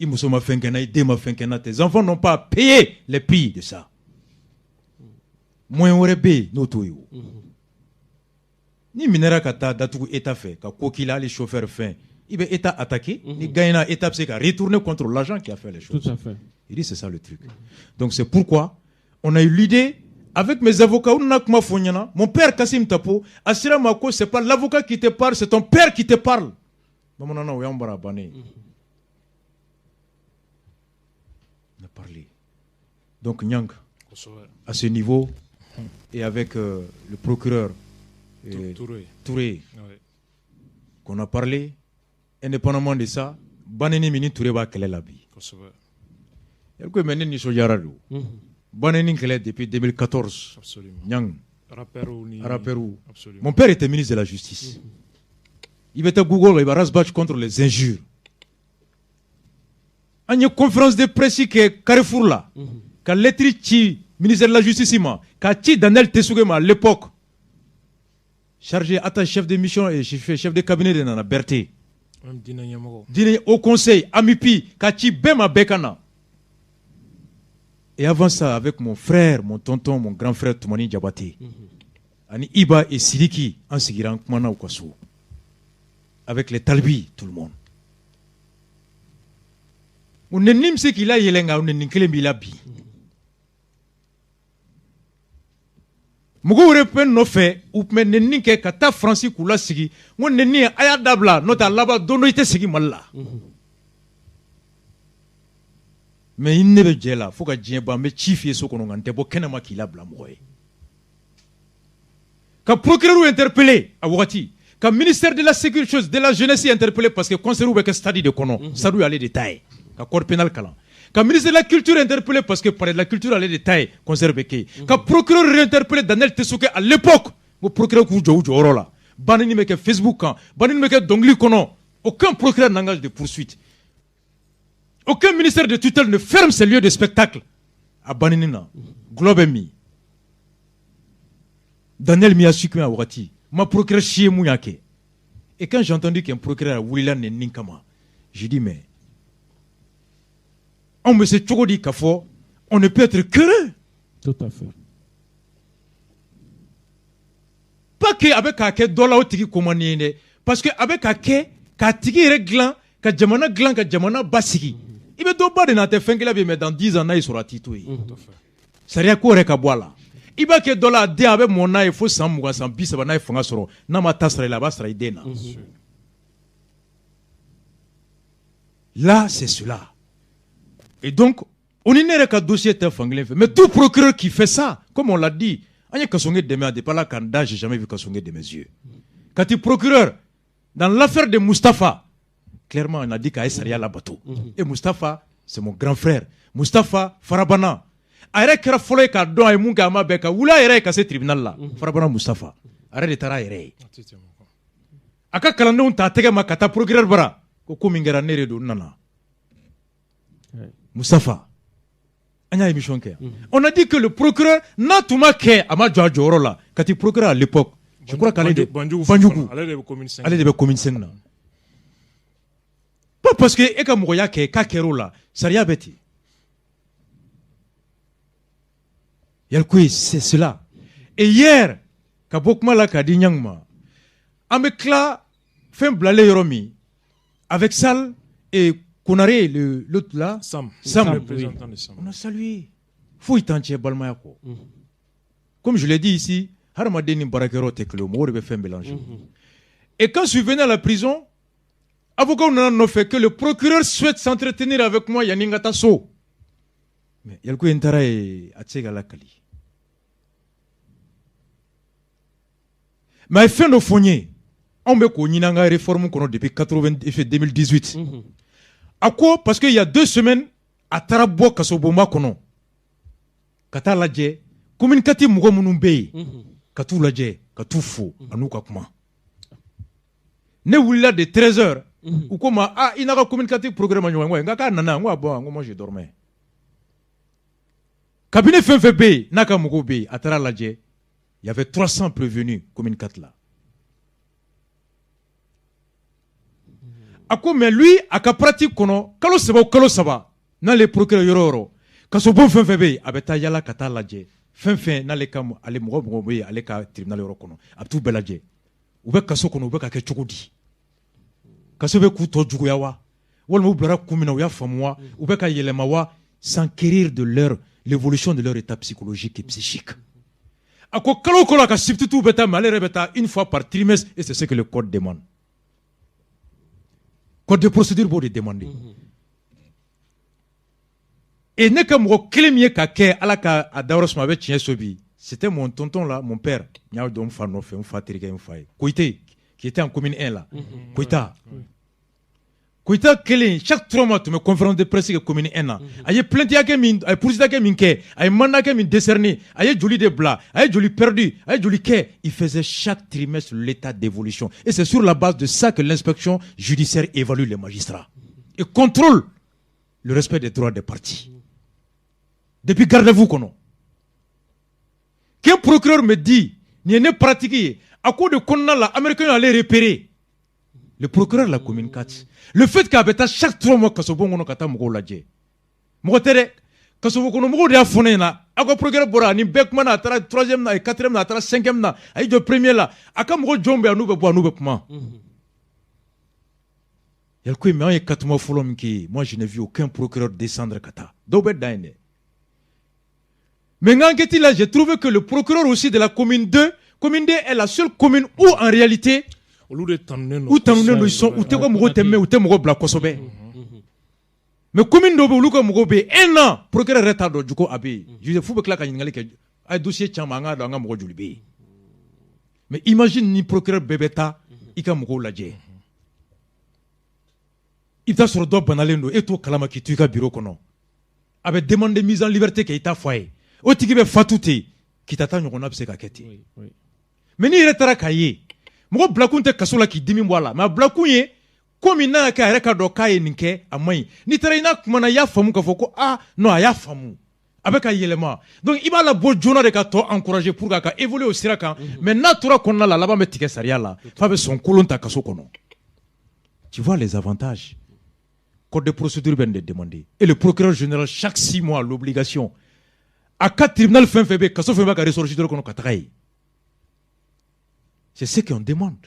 I muso ma fɛn kɛ n na, i den ma fɛn kɛ n na, tes enfants n'ont pas à payer les prix de ça. Moyen wɛrɛ bɛ yen n'o t'o ye o. Ni minɛra ka taa datugu État fɛ ka ko k'i la, hali chauffeur fɛn, i bɛ État attaquer, ni gagnera, État bɛ se ka retourner contre l'agent qui a fait les choses. Tout à fait. Il dit c'est ça le truc. Donc c'est pourquoi on a eu l'idée, Avec mes avocats, u nana kuma fɔ n ɲɛna. Mon père Kassim Tapo a sera ma ko c'est pas l'avocat qui te parle, c'est ton père qui te parle. Bamananna o y'an bara bannen. On a parlé. Donc Niang, à ce niveau, et avec le procureur Touré, ouais, qu'on a parlé, indépendamment de ça, Baneni min ni Touré b'a kɛlɛ la bi. Ko mais ne nisɔndiyara don. Baneni kɛlɛ depuis 2014. Absolument. Niang. Rappeur ni Rappeur. Absolument. Mon père était ministre de la Justice. Il bɛ taa Google, il va Ras Bath contre les injures. An ye conférence de presse kɛ Carrefour la. Ka lettre ci ministère de la Justice ma, ka ci Daniel Tessougué ma à l'époque. Chargé attaché chef de mission et chef de cabinet de nana Berthé. Même diinɛ ɲɛmɔgɔ. Diinɛ au conseil AMUPI ka ci bɛɛ ma bɛɛ ka na. Et avant ça, avec mon frère, mon tonton, mon grand frère Toumani Diabaté, ani Iba et Sidiki, an sigira an kumana u ka so. Avec les Talbi, tout le monde. U nɛni bɛ se k'i la yɛlɛ nka u nɛni kelen b'i la bi. Mɔgɔw yɛrɛ bɛ nɔfɛ u tun bɛ nɛni kɛ ka taa Faransi k'u lasigi. N ko nɛni a y'a dabila n'o tɛ a laban don dɔ i tɛ segin Mali la. Mais i ni ne bɛ jɛ la fo ka diɲɛ ban n bɛ ci f'i ye so kɔnɔ nka n tɛ bɔ kɛnɛma k'i labila mɔgɔ ye. Ka procureur interpellé a wagati, ka ministère de la sécurité de la jeunesse interpellé parce que concert bɛ kɛ stade de kɔnɔ, stade y'ale de ta ye, ka code pénal kalan. Ka ministre de la culture interpellé parce que palais de la culture ale de ta ye, concert bɛ kɛ yen. Ka procureur interpellé Daniel Tessougué à l'époque, ko procureur k'u jɔ u jɔyɔrɔ la. Banni bɛ kɛ Facebook kan, banni bɛ kɛ dɔnkili kɔnɔ, aucun procureur n'engage de poursuite. Aucun ministère de tutelle ne ferme ses lieux de spectacle. A banni na, gulɔ bɛ min. Daniel Miyasuki a wagati, ma procureur si ye mun y'a kɛ. Et quand j'ai entendu qu'un procureur a wulila nɛni kama, j'ai dit mais anw bɛ se cogo di k'a fɔ on ne peut être qu'heureux. Tout à fait. Pas que a bɛ k'a kɛ dɔ la o tigi ko man di ye dɛ, parce que a bɛ k'a kɛ k'a tigi yɛrɛ dilan, ka jamana dilan, ka jamana basigi. I bɛ dɔ ba de na a tɛ fɛn kelen bɛ mais dans 10 ans n'a y'i sɔrɔ a t'i to yen. Sariya ko yɛrɛ ka bɔ a la. I b'a kɛ dɔ la a den a bɛ mɔ n'a ye fo san 20 san 30 n'a ye fanga sɔrɔ n'a ma ta sara i la a b'a sara i den na. Là c'est cela. Et donc on ni ne yɛrɛ ka dossier tɛ fankelen fɛ mais tout procureur qui fait ça, comme on l'a dit, an ye Kassogué dɛmɛ depuis Ala k'an da, j'ai jamais vu Kassogué de mes yeux. Kati procureur dans l'affaire de Moustapha, clairement on a dit k'a ye sariya labato. Et Moustapha c'est mon grand frère. Moustapha Farabana a yɛrɛ kɛra fɔlɔ ye k'a dɔn a ye mun kɛ a ma bɛn ka wuli a yɛrɛ ye ka se tribunal la. Farabana Moustapha a yɛrɛ de taara a yɛrɛ ye. A ka kalandenw ta a tɛgɛ ma ka taa procureur bara ko ko min kɛra ne de don n nana. Moustapha an y'a émission kɛ. On a dit que le procureur n'a tun ma kɛ a ma jɔ a jɔyɔrɔ la. Kati procureur à l'époque, je crois qu'ale de Banjugu ale de bɛ commune 5 ale de bɛ commune 5 na. Pas parce que e ka mɔgɔya kɛ k'a kɛra o la, sariya bɛ ten. Yalcouyé, c'est cela. Et hier, ka bɔ kuma la k'a di Niang ma, an bɛ tila fɛn bilalen yɔrɔ min, avec Sall et Konaré, l'autre là, Sam, Sam, le représentant de Sam. On a salué. Foyi t'an cɛ balimaya kɔ. Comme je l'ai dit ici, hadamaden ni baarakɛyɔrɔ tɛ kelen ye, mɔgɔw de bɛ fɛn mélanger. Et quand je suis venu à la prison, avocat nana nɔfɛ que le procureur souhaite s'entretenir avec moi yanni n ka taa so. Mais Yalcouyé n taara yen, a tɛ se ka lakali. Mais a ye fɛn dɔ fɔ n ye, anw bɛ k'o ɲini an ka réforme kɔnɔ depuis 2018. A ko parce que il y a 2 semaines, a taara bɔ kasobonba kɔnɔ ka taa lajɛ commune 4 mɔgɔ minnu bɛ yen, ka t'u lajɛ, ka t'u fo a n'u ka kuma. Ne wulila de 13 heures, u ko ma ah i n'a ka commune 4 programme ma ɲɔgɔn ye, n k'a nana, n ko ah bon, n ko moi je dormais. Kabini fɛn fɛn bɛ yen n'a ka mɔgɔw bɛ yen, a taara lajɛ, il y avait 300 prévenus commune 4 la. A ko mais lui a ka pratique kɔnɔ kalo 3 o kalo 3 n'ale procureur yɔrɔ o yɔrɔ kasobon fɛn fɛn bɛ yen a bɛ taa yala ka taa lajɛ fɛn fɛn n'ale ka ale mɔgɔ mɔgɔ bɛ yen ale ka tribunal yɔrɔ kɔnɔ a bɛ t'u bɛɛ lajɛ u bɛ kaso kɔnɔ u bɛ ka kɛ cogo di kaso bɛ k'u tɔ juguya wa walima u bilara kun min na u y'a faamu wa u bɛ ka yɛlɛma wa, s'enquérir de leur l'évolution de leur état psychologique et psychique. A ko kalo o kalo a ka substitut bɛ taa, mais ale yɛrɛ bɛ taa une fois par trimestre, et c'est ce que le code demande. Code de procédure b'o de demander. Et ne ka mɔgɔ kelen min ye ka kɛ, Ala ka a dayɔrɔ suma, a bɛ tiɲɛ so bi, c'était mon tonton là, mon père. N y'a dɔn n fa nɔfɛ, n fa terikɛ, n fa ye Koyite, qui était en commune 1 là. Koyita, Koyita kelen, chaque 3 mois tun bɛ conférence de presse kɛ commune 1 na. A ye plainte hakɛ min, a ye poursuite hakɛ min kɛ, a ye mandat hakɛ min décerné, a ye joli de bila, a ye joli perdu, a ye joli kɛ. Il faisait chaque trimestre l'état d'évolution, et c'est sur la base de ça que l'inspection judiciaire évalue les magistrats et contrôle le respect des droits des parties. Depuis garde à vous kɔnɔ, qu'un procureur me dit nin ye ne pratique ye, a ko de kɔnɔna la, américain y'ale repérer, le procureur de la commune 4, le fait k'a bɛ taa chaque 3 mois kasobon kɔnɔ ka taa mɔgɔw lajɛ. Mɔgɔ tɛ dɛ, kasobon kɔnɔ mɔgɔw de y'a fɔ ne ɲɛna: aw ka procureur bɔra ani bɛɛ kumana, a taara troisième na, a ye quatrième na, a taara cinquième na, a y'i jɔ premier la, a ka mɔgɔ jɔn bɛ yan, n'u bɛ bɔ, n'u bɛ kuma. Yali mais anw ye 4 mois fɔlɔ min kɛ yen, moi je n'ai vu aucun procureur descendre ka taa. Dɔw bɛ dan yen dɛ. Mais en enquête là, j'ai trouvé que le procureur aussi de la commune 2, commune 2 est la seule commune où en réalité olu de tanunen don. U tanunen don, ils sont, u tɛ ka mɔgɔw tɛ mɛn, u tɛ mɔgɔ bila kosɛbɛ. Mais commune dɔw bɛ yen, olu ka mɔgɔw bɛ yen un an, procureur yɛrɛ t'a dɔn juko a bɛ yen. Juge f'u bɛ tila ka ɲininkali kɛ: a ye dossier caman, an k'a dɔn an ka mɔgɔ joli bɛ yen. Mais imagine ni procureur bɛɛ bɛ taa i ka mɔgɔw lajɛ, i bɛ taa sɔrɔ dɔ banalen don, e t'o kalama, k'i to i ka bureau kɔnɔ, a bɛ demande de mise en liberté kɛ, i t'a fɔ a ye, o tigi bɛ fatu ten, kita ta ɲɔgɔnna bɛ se ka kɛ ten. Mais n'i yɛrɛ taara k'a ye, mɔgɔ bilakun tɛ kaso la k'i dimi bɔ a la, mais a bilakun ye komi n'a y'a kɛ, a yɛrɛ ka dɔn k'a ye nin kɛ, a man ɲi. N'i taara i n'a kumana, i y'a faamu k'a fɔ ko ah non, a y'a faamu, a bɛ ka yɛlɛma. Donc i b'a labɔ joona de ka tɔ encourager pour que a ka évoluer o sira kan. Mais n'a tora kɔnɔna la, a laban bɛ tigɛ sariya la f'a bɛ sɔn kolon ta kaso kɔnɔ. Tu vois les avantages? Code de procédure bɛ nin de demander. Et le procureur général, chaque 6 mois, l'obligation, a ka tribunal fɛn fɛn bɛ yen, kaso fɛn bɛ ka ressort judiciaire kɔnɔ, ka taga yen. C'est ce qu'on demande.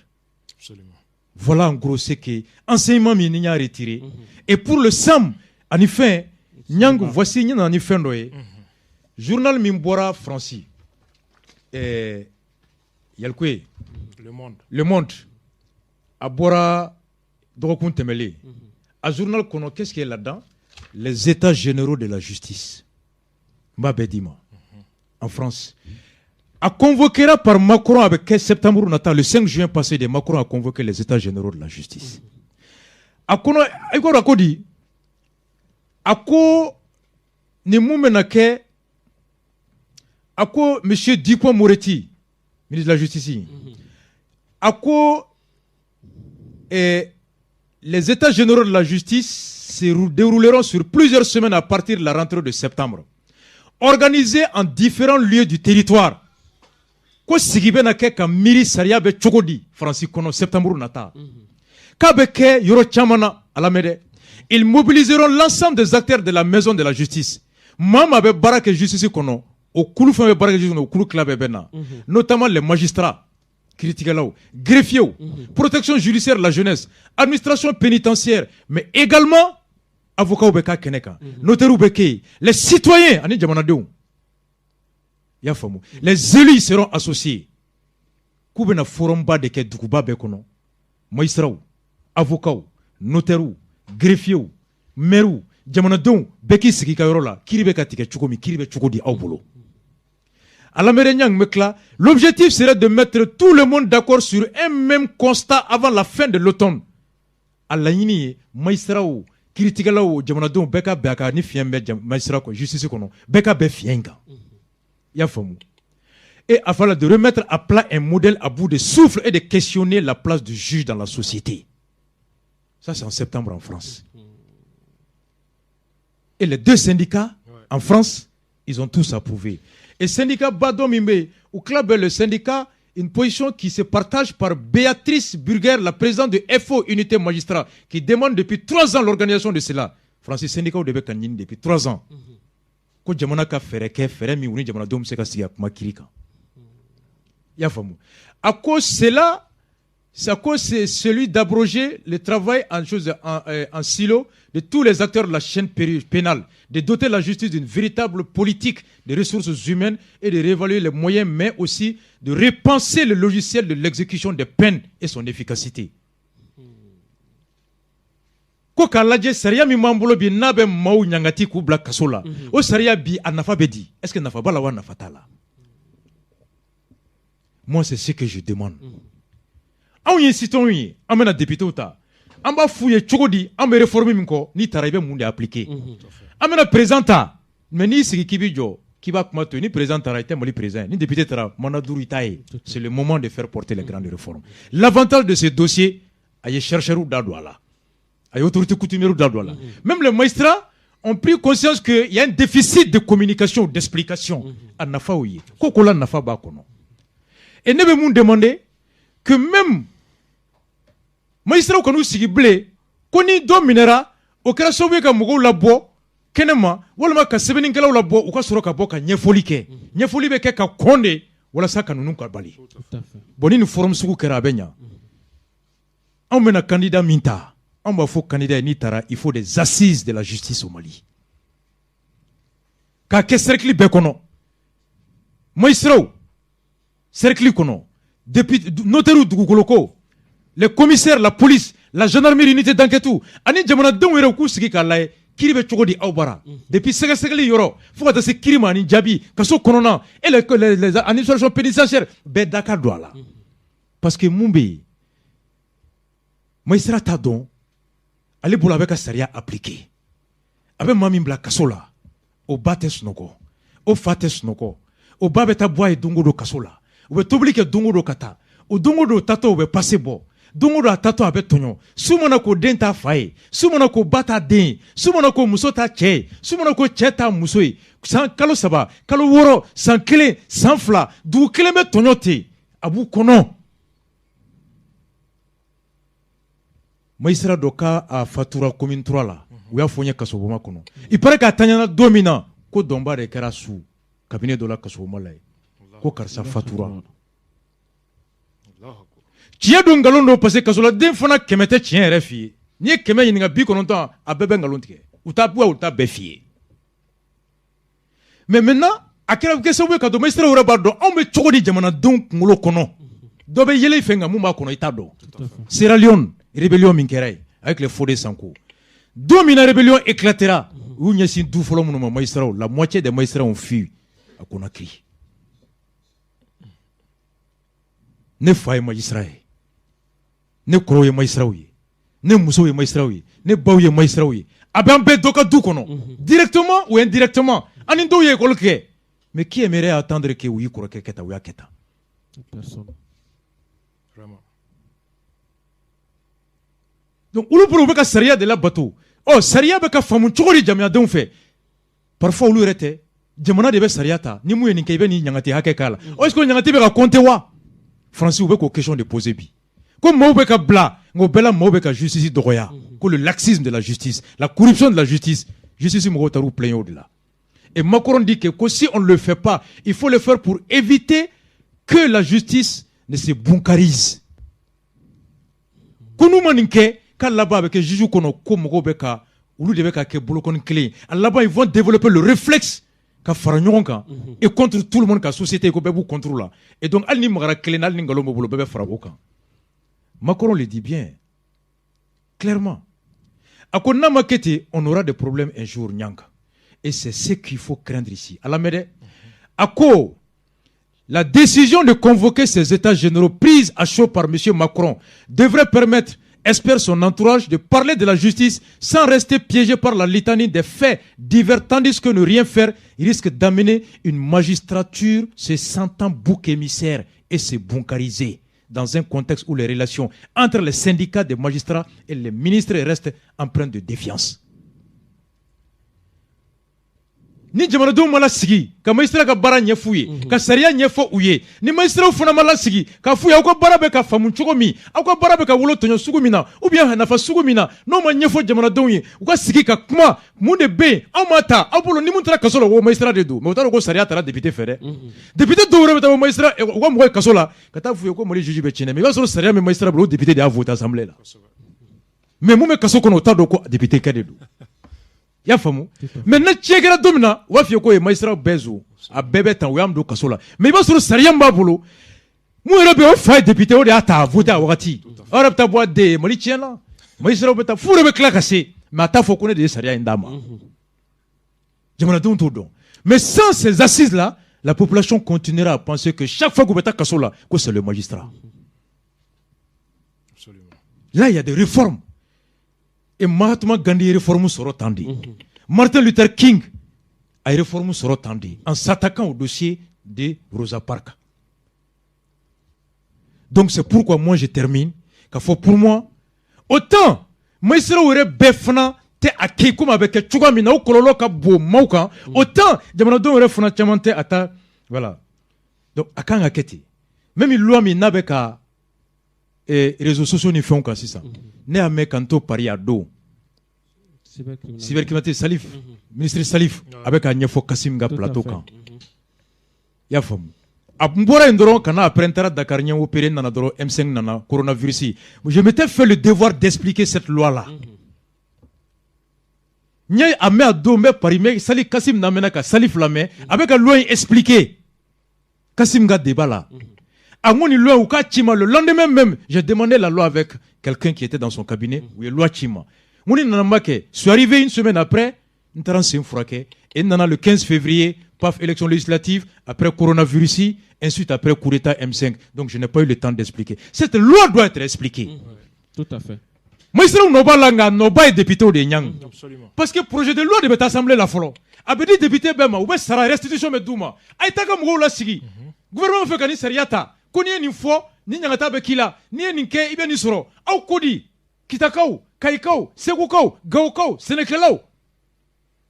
Absolument. Voilà en gros ce que enseignement min ni n y'a retiré. Et pour le SAM ani fɛn Nyang, voici n nana ni fɛn dɔ ye, journal min bɔra Faransi, Yalikoye. Le Monde. Le Monde, a bɔra dɔgɔkun tɛmɛlen. A journal kɔnɔ, qu'est-ce qui est là-dedans? Les états généraux de la justice, n b'a bɛɛ d'i ma. En France, a convoquera par Macron avec septembre nata, le 5 juin passé de, Macron a convoqué les états généraux de la justice. A kɔnɔ, i ko a ko di, a ko nin mun bɛna kɛ, a ko monsieur Dupond-Moretti, ministre de la justice, a ko les états généraux de la justice se dérouleront sur plusieurs semaines à partir de la rentrée de septembre, organisés en différents lieux du territoire. Ko sigi bɛna kɛ ka miiri sariya bɛ cogo di Faransi kɔnɔ septembre nata, k'a bɛ kɛ yɔrɔ caman na. A lamɛn dɛ. Ils mobiliseront l'ensemble des acteurs de la maison de la justice. Maa maa bɛ baara kɛ justice kɔnɔ, o kulu fɛn bɛ baara kɛ justice kɔnɔ, o kulu tila bɛɛ bɛ na, notamment les magistrats, kiiritigɛlaw, greffiers, protection judiciaire de la jeunesse, administration pénitentiaire, mais également avocats bɛ k'a kɛnɛ kan, notaires bɛ kɛ yen, les citoyens ani jamanadenw, i y'a faamu, les élus seront associés. K'u bɛna forum ba de kɛ duguba bɛɛ kɔnɔ, magistrats, avocats, notaires, greffiers, maires, jamanadenw bɛɛ k'i sigi i ka yɔrɔ la, kiiri bɛ ka tigɛ cogo min, kiiri bɛ cogo di aw bolo. À la bɛ tila, l'objectif serait de mettre tout le monde d'accord sur un même constat avant la fin de l'automne. A laɲini ye magistrats, kiiritigɛlaw, jamanadenw bɛɛ ka bɛn a kan, ni fiɲɛ bɛ magistrat kɔ justice kɔnɔ, bɛɛ ka bɛn fiɲɛ in kan, i y'a faamu. Et afin de remettre à plat un modèle à bout de souffle et de questionner la place du juge dans la société. Ça, c'est en septembre en France. Et les deux syndicats en France, ils ont tous approuvé. Et syndicat ba min bɛ yen, u tila bɛɛ, le syndicat, une position qui se partage par Béatrice Burger, la présidente de FO Unité Magistrat, qui demande depuis 3 ans l'organisation de cela. Français syndicat de bɛ ka ɲini depuis 3 ans. Ko jamana ka fɛɛrɛ kɛ, fɛɛrɛ min u ni jamanadenw bɛ se ka sigi a kuma kiiri kan. I y'a faamu? A ko cela C'est à cause, c'est celui d'abroger le travail en chose en silo de tous les acteurs de la chaîne pénale, de doter la justice d'une véritable politique des ressources humaines et de réévaluer les moyens, mais aussi de repenser le logiciel de l'exécution des peines et son efficacité. Ko k'a lajɛ sariya min b'an bolo bi n'a bɛ maaw ɲangati k'u bila kaso la, o sariya bi a nafa bɛ di? Est-ce que nafa b'a la wa nafa t'a la? Moi, c'est ce que je demande. Anw ye citoyen ye, an bɛna député ta, an b'a f'u ye cogo di? An bɛ réforme min kɔ, n'i taara i bɛ mun de appliquer? An bɛna président ta, mais n'i sigi k'i b'i jɔ k'i b'a kuma to yen, ni président taara i tɛ Mali président ye, ni député taara mandat 5 i t'a ye. C'est le moment de faire porter les grandes réformes. L'avantage de ce dossier, a ye chercheurs da don a la, a ye autorité coutumière da don a la. Même les magistrats ont pris conscience qu'il y a un déficit de communication, d'explication. A nafa y'o ye ko ko la nafa b'a kɔnɔ. Et ne bɛ mun demander? Que même magistrats kan'u sigi bilen ko ni dɔ minɛra, o kɛra sababu ye ka mɔgɔw labɔ kɛnɛma walima ka sɛbɛnnikɛlaw labɔ, u ka sɔrɔ ka bɔ ka ɲɛfɔli kɛ. Ɲɛfɔli bɛ kɛ ka kɔn de walasa ka ninnu ka bali. Bon, ni nin forum sugu kɛra, a bɛ ɲa. Anw bɛna candidat min ta, anw b'a fɔ candidat ye, n'i taara, il faut des assises de la justice au Mali, k'a kɛ cercle bɛɛ kɔnɔ, magistrats cercle kɔnɔ, député, notaire, dugukolo ko, les commissaires, la police, la gendarmerie, unité d'enquête, ani jamanadenw yɛrɛ k'u sigi k'a lajɛ kiiri bɛ cogo di aw bara, depuis sɛgɛsɛgɛli yɔrɔ fo ka taa se kiiri ma ani jaabi kaso kɔnɔna et les administrations pénitentiaires, bɛɛ da ka don a la. Parce que mun bɛ yen, magistrat t'a dɔn, ale bolo a bɛ ka sariya appliquer. A bɛ maa min bila kaso la, o ba tɛ sunɔgɔ, o fa tɛ sunɔgɔ, o ba bɛ taa bɔ a ye don o don kaso la, u bɛ tobili kɛ don o don ka taa, o don o don tatɔ u bɛ passe bɔ, don o don a tatɔ a bɛ tɔɲɔ. Su mana ko den t'a fa ye, su mana ko ba t'a den ye, su mana ko muso t'a cɛ ye, su mana ko cɛ t'a muso ye, san kalo 3, kalo 6, san 1, san 2, dugu kelen bɛ tɔɲɔ ten, a b'u kɔnɔ. Magistrat dɔ k'a fatura commune 3 la, u y'a fɔ n ye kasoboma kɔnɔ. Il paraît k'a taɲana don min na, ko dɔnba de kɛra su kabini dɔ la kasoboma la ye ko karisa fatura. Tiɲɛ don, nkalon don, parce que kasoladen fana 100 tɛ tiɲɛ yɛrɛ f'i ye. N'i ye 100 ɲininka, 90, a bɛɛ bɛ nkalon tigɛ, u t'a bɔ, u t'a bɛɛ f'i ye. Mais maintenant a kɛra kɛ sababu ye ka don magistrat yɛrɛ b'a dɔn anw bɛ cogo di jamanadenw kunkolo kɔnɔ. Dɔ bɛ yɛlɛ i fɛ, nka mun b'a kɔnɔ i t'a dɔn. Sierra Leone, rébellion min kɛra yen avec les Fodé Sanko, don min na rébellion éclatera, u y'u ɲɛsin du fɔlɔ minnu ma, magistrats, la moitié des magistrats ont fui à Conakry. Ne fa ye magistrat ye, ne kɔrɔw ye magistrats ye, ne musow ye magistrats ye, ne baw ye magistrats ye. A bɛ an bɛɛ dɔ ka du kɔnɔ, directement ou indirectement, an ni dɔw ye école kɛ. Mais qui aimerait attendre que u y'i kɔrɔkɛ kɛ tan, u y'a kɛ tan? Vraiment. Donc olu bolo u bɛ ka sariya de labato. Ɔ, sariya bɛ ka faamu cogo di jamanadenw fɛ? Parfois olu yɛrɛ tɛ, jamana de bɛ sariya ta, ni mun ye nin kɛ, i bɛ nin ɲangati hakɛ k'a la. Ɔ, est-ce que ɲangati bɛ ka compter wa? Faransi u bɛ k'o question de poser bi, ko maaw bɛ ka bila, nka o bɛɛ la maaw bɛ ka justice dɔgɔya, ko le laxisme de la justice, la corruption de la justice. Justice mɔgɔw taar'u plaigner o de la. Et Macron dit que si on ne le fait pas, il faut le faire pour éviter que la justice ne se bunkarise. Ko n'u ma nin kɛ, k'a laban a bɛ kɛ juge kɔnɔ ko mɔgɔw bɛ ka olu de bɛ ka kɛ bolokɔni kelen ye. A laban, ils vont développer le réflexe ka fara ɲɔgɔn kan et contre tout le monde, ka société ko bɛɛ b'u contre la. Et donc hali ni magara kelen na, hali ni nkalon b'u bolo, bɛɛ bɛ fara o kan. Macron le dit bien clairement, a ko n'a ma kɛ ten, on aura des problèmes un jour ɲanka. Et c'est ce qu'il faut craindre ici. A lamɛn dɛ, a ko la décision de convoquer ces états généraux prise à chaud par M. Macron devrait permettre, espère son entourage, de parler de la justice sans rester piégé par la litanie des faits divers, tandis que ne rien faire risque d'amener une magistrature se sentant bouc émissaire et se bunkariser dans un contexte où les relations entre les syndicats des magistrats et les ministres restent empreintes de défiance. Ni jamanadenw ma lasigi ka magistrat ka baara ɲɛf'u ye, ka sariya ɲɛfɔ u ye, ni magistrat fana ma lasigi k'a f'u ye aw ka baara bɛ ka faamu cogo min, aw ka baara bɛ ka wolo tɔɲɔ sugu min na ou bien nafa sugu min na, n'o ma ɲɛfɔ jamanadenw ye, u ka sigi ka kuma mun de bɛ yen, aw ma ta aw bolo ni mun taara kaso la, o magistrat de don. Mais u t'a dɔn ko sariya taara député fɛ dɛ. Député dɔw yɛrɛ bɛ taa o magistrat u ka mɔgɔ ye kaso la ka taa f'u ye ko Mali juge bɛ tiɲɛ, mais i b'a sɔrɔ sariya min magistrat bolo, o député de y'a voté assemblée la. Mais mun bɛ kaso kɔnɔ, o t'a dɔn ko député kɛ de don. I y'a faamu? Mais ne tiɲɛ kɛra don min na, u b'a f'i ye k'o ye magistrat bɛɛ zo, a bɛɛ bɛ tan, u y'an don kaso la. Mais i b'a sɔrɔ sariya min b'a bolo, mun yɛrɛ bɛ yen, o fa ye député, o de y'a ta voté a wagati. Aw yɛrɛ bɛ taa bɔ a den ye, Mali tiɲɛna. Magistrat bɛ taa f'u yɛrɛ bɛ tila ka se, mais a t'a fɔ ko ne de ye sariya in d'a ma. Jamanadenw t'o dɔn. Mais sans ces assises là, la population continuera à penser que chaque fois k'u bɛ taa kaso la, ko c'est le magistrat. Là, il y a des réformes. Et Mahatma Gandhi ye réforme sɔrɔ tan de. Martin Luther King a ye réforme sɔrɔ tan de en s'attaquant au dossier de Rosa Parks. Donc c'est pourquoi moi je termine k'a fɔ, pour moi, autant magistrat yɛrɛ bɛɛ fana tɛ a kɛ komi a bɛ kɛ cogoya min na, o kɔlɔlɔ ka bon maaw kan, autant jamanadenw yɛrɛ fana caman tɛ a ta. Voilà, donc a kan ka kɛ ten. Même loi min n'a bɛ ka réseaux sociaux ni fɛnw kan sisan, ne y'a mɛn k'an to Paris a don, cybercriminalité, Salif, ministre Salif a bɛ k'a ɲɛfɔ Kasim ka plateau kan. I y'a faamu? A n bɔra yen dɔrɔn ka na, après n taara Dakar, ɲɛ opéré, n nana dɔrɔn, M5 nana, coronavirus. Je m'étais fait le devoir d'expliquer cette loi là. N ye a mɛn a don, n bɛ Paris, n bɛ Sali Kasim lamɛnna ka Salif lamɛn, a bɛ ka loi in expliquer Kasim ka débat la. A ko nin loi, u k'a ci ma. Le lendemain même, j'ai demandé la loi avec quelqu'un qui était dans son cabinet. U ye loi ci ma. N ko ni nana ma kɛ, je suis arrivé une semaine après, n taara n sen furakɛ et n nana le 15 février, paf, élection législative, après coronavirus, ensuite après coup d'état M5. Donc je n'ai pas eu le temps d'expliquer. Cette loi doit être expliquée. Tout à fait. Magistrat nɔ b'a la, nka nɔba ye député de ye ɲangi. Parce que projet de loi de bɛ taa assemblée la fɔlɔ. A bɛ di député bɛɛ ma, u bɛ sara, restitution bɛ d'u ma. A ye taa ka mɔgɔw lasigi. Gouvernement bɛ fɛ ka nin sariya ta. Ko n'i ye nin fɔ, ni ɲangata bɛ k'i la. N'i ye nin kɛ, i bɛ nin sɔrɔ. Aw ko di? Kitakaw, Kayikaw, Segukaw, Gawokaw, sɛnɛkɛlaw.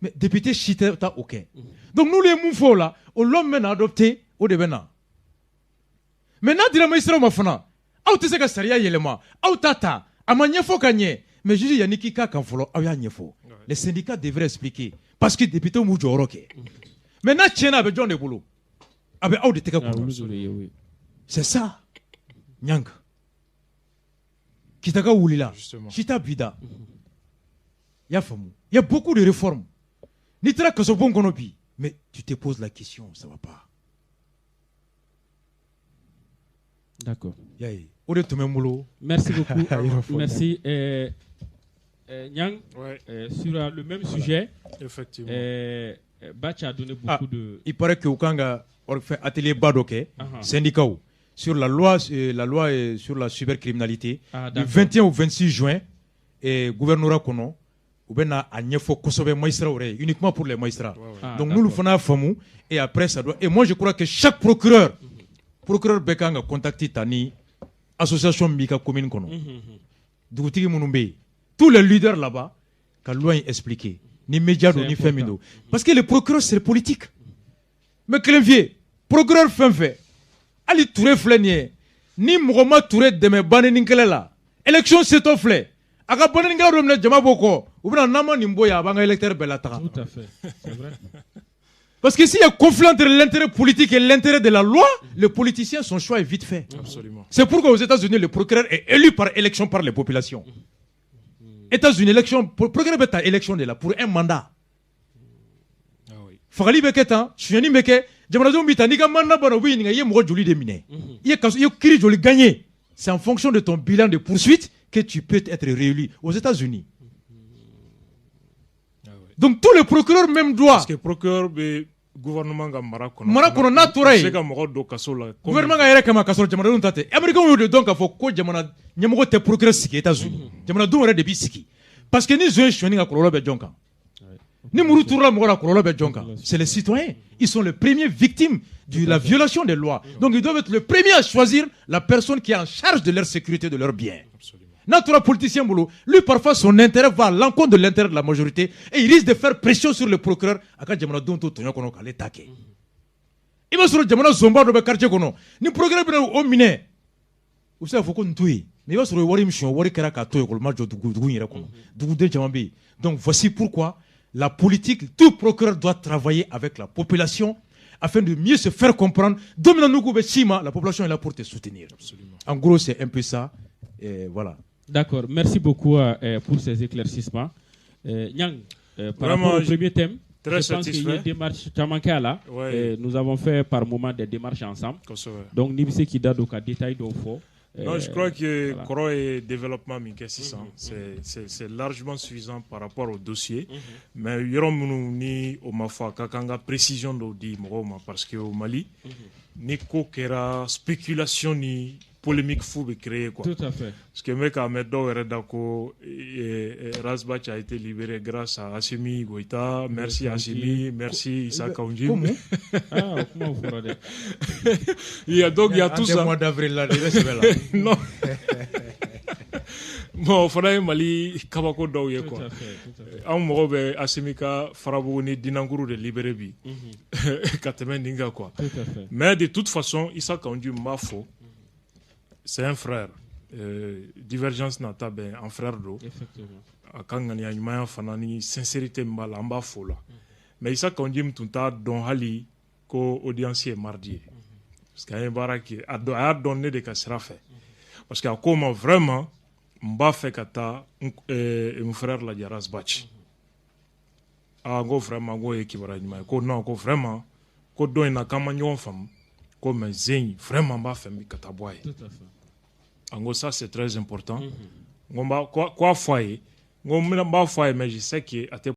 Mais député si tɛ taa o kɛ. Donc n'olu ye mun fɔ o la, o loi min bɛ na adopté, o de bɛ na. Mais n'a dira magistrat ma fana, aw tɛ se ka sariya yɛlɛma. Aw ta ta, a ma ɲɛfɔ ka ɲɛ. Mais juge, yanni k'i k'a kan fɔlɔ, aw y'a ɲɛfɔ. Les syndicats devraient expliquer. Parce que député m'u jɔyɔrɔ kɛ. Mais n'a tiɲɛna, a bɛ jɔn de bolo? A bɛ aw de tɛgɛ kɔnɔ. C'est ça. Ɲang. Kitaka wulila. Sita bida. I y'a faamu? Il y a beaucoup de réformes. N'i taara kasobon kɔnɔ bi, mais tu te poses la question, ça va pas. D'accord. I y'a ye? O de tun bɛ n bolo. Merci beaucoup. Merci. Niang, Ouais. Sur le même sujet, Effectivement. Bacha a donné beaucoup Ah, de. Il paraît que u kan ka fɛn atelier ba dɔ kɛ, syndicats, sur la loi sur la cybercriminalité, Ah, du d'accord. 21 au 26 juin, et gouvernorat kɔnɔ, u bɛ na a ɲɛfɔ kosɛbɛ magistrats yɛrɛ ye, uniquement pour les magistrats. Ah, Donc n'olu d'accord. fana y'a faamu, et après ça doit, et moi je crois que chaque procureur bɛɛ kan ka contact ta ni association min b'i ka commune kɔnɔ, dugutigi minnu bɛ yen, tous les leaders là-bas, ka loi in expliquer, ni média don, C'est ni fɛn min important. don, parce que les procureurs, c'est politique. Mais kelen f'i ye, procureur fɛn fɛn, hali Touré filɛ nin ye, ni mɔgɔ ma Touré dɛmɛ baneni kɛlɛ la, élection setɔ filɛ, a ka banenikɛla dɔ minɛ, jama b'o kɔ, u bɛna n'an ma nin bɔ yen, a b'an ka électeur bɛɛ lataga. Tout à fait. C'est vrai. Parce que s'il y a conflit entre l'intérêt politique et l'intérêt de la loi, le politicien, son choix est vite fait. Absolument. C'est pourquoi aux États-Unis, le procureur est élu par élection par les populations. États-Unis, élection, procureur bɛ ta élection de la pour un mandat. Ah oui. Fagali bɛ kɛ tan, sonyani bɛ kɛ, jamanadenw bɛ ta, n'i ka mandat banna, u b'i ɲininka i ye mɔgɔ joli de minɛ, i ye kaso, i ye kiiri joli gagné. C'est en fonction de ton bilan de poursuite que tu peux être réélu aux États-Unis. Ah oui. Donc tous les procureurs même doivent Parce que procureur bɛ gouvernement ka mara kɔnɔ. Mara kɔnɔ, n'a tora yen. U bɛ se ka mɔgɔ don kaso la. Gouvernement ka yɛrɛ kama, k'a sɔrɔ jamanadenw ta tɛ. Américains y'o de dɔn k'a fɔ ko jamana ɲɛmɔgɔ tɛ procureur sigi États-Unis, jamanadenw yɛrɛ de b'i sigi, parce que ni zon ye sonyani ka, kɔlɔlɔ bɛ jɔn kan? Ni muru turula mɔgɔ la, kɔlɔlɔ bɛ jɔn kan? C'est les citoyens. Ils sont les premières victimes de la violation des lois, donc ils doivent être les premiers à choisir la personne qui est en charge de leur sécurité, de leurs biens. Absolument. N'a tora politicien bolo, lui, parfois son intérêt va à l'encontre de l'intérêt de la majorité et il risque de faire pression sur le procureur a ka jamanadenw to tɔɲɔ kɔnɔ k'ale ta kɛ. I b'a sɔrɔ jamana zonba dɔ bɛ quartier kɔnɔ, ni procureur bɛna o minɛ, u bɛ se k'a fɔ ko nin to yen, mais i b'a sɔrɔ o ye wari min suɲɛ, wari kɛra k'a to ekɔli ma jɔ dugu in yɛrɛ kɔnɔ, duguden caman bɛ yen. Donc voici pourquoi la politique, tout procureur doit travailler avec la population afin de mieux se faire comprendre. Don min na n'u k'u bɛ ci ma, la population est là pour te soutenir. Absolument. En gros, c'est un peu ça. Et voilà. D'accord, merci beaucoup pour ces éclaircissements. Niang, par Vraiment, rapport au premier thème, très je pense qu'il y a satisfait. une démarche caman kɛ a la. Nous avons fait par moment des démarches ensemble. Kosɛbɛ. Donc n'i bɛ se k'i da don ka détail dɔw fɔ. Non, je crois que voilà. kɔrɔ ye développement min kɛ sisan, c'est largement suffisant par rapport au dossier. Mais yɔrɔ minnu ni o ma fɔ, a ka kan ka précision dɔw di mɔgɔw ma, parce que au Mali, ni ko kɛra, spéculation ni polémique fu bɛ créer, quoi. Tout à fait. Parce que n bɛ k'a mɛn dɔw yɛrɛ da ko Ras Bath a été libéré grâce à Assimi Goïta. Merci Assimi, merci Issa Kaou Djim. Comment? Ah, o kumaw fɔra dɛ. Il y a donc il y a tout An tɛ ça. mois d'avril la, i bɛ sɛbɛ la. Non. Bon, o fana ye Mali kabako dɔw ye, Tout quoi. à fait, tout à fait. Anw mɔgɔw bɛ Assimi ka Farabugu ni Dinankuru de libéré bi ka tɛmɛ nin kan, quoi. Tout à fait. Mais de toute façon, Issa Kaou Djim, n b'a fɔ, c'est un frère. Divergence nata bɛn, an frère don. Effectivement. A ka ŋaniya ɲumanya fana ni sincérité min b'a la, an b'a fo la. Mais Issa Kaou Djim tun t'a dɔn hali ko audience ye mardi ye, parce que an ye baara kɛ a dɔn, a y'a dɔn ne de ka sira fɛ, parce que a ko ma vraiment n b'a fɛ ka taa n frère lajɛ, Ras Bath. Ah, n ko vraiment, n ko ye kibaruya ɲuman ye. Ko non, ko vraiment, ko don in na k'an ma ɲɔgɔn faamu, ko mais zen vraiment n b'a fɛ ka taa bɔ a ye. Tout à fait. En gros, ça c'est très important. N ko n b'a ko a fɔ a ye, n ko n b'a fɔ a ye, mais je sais que a tɛ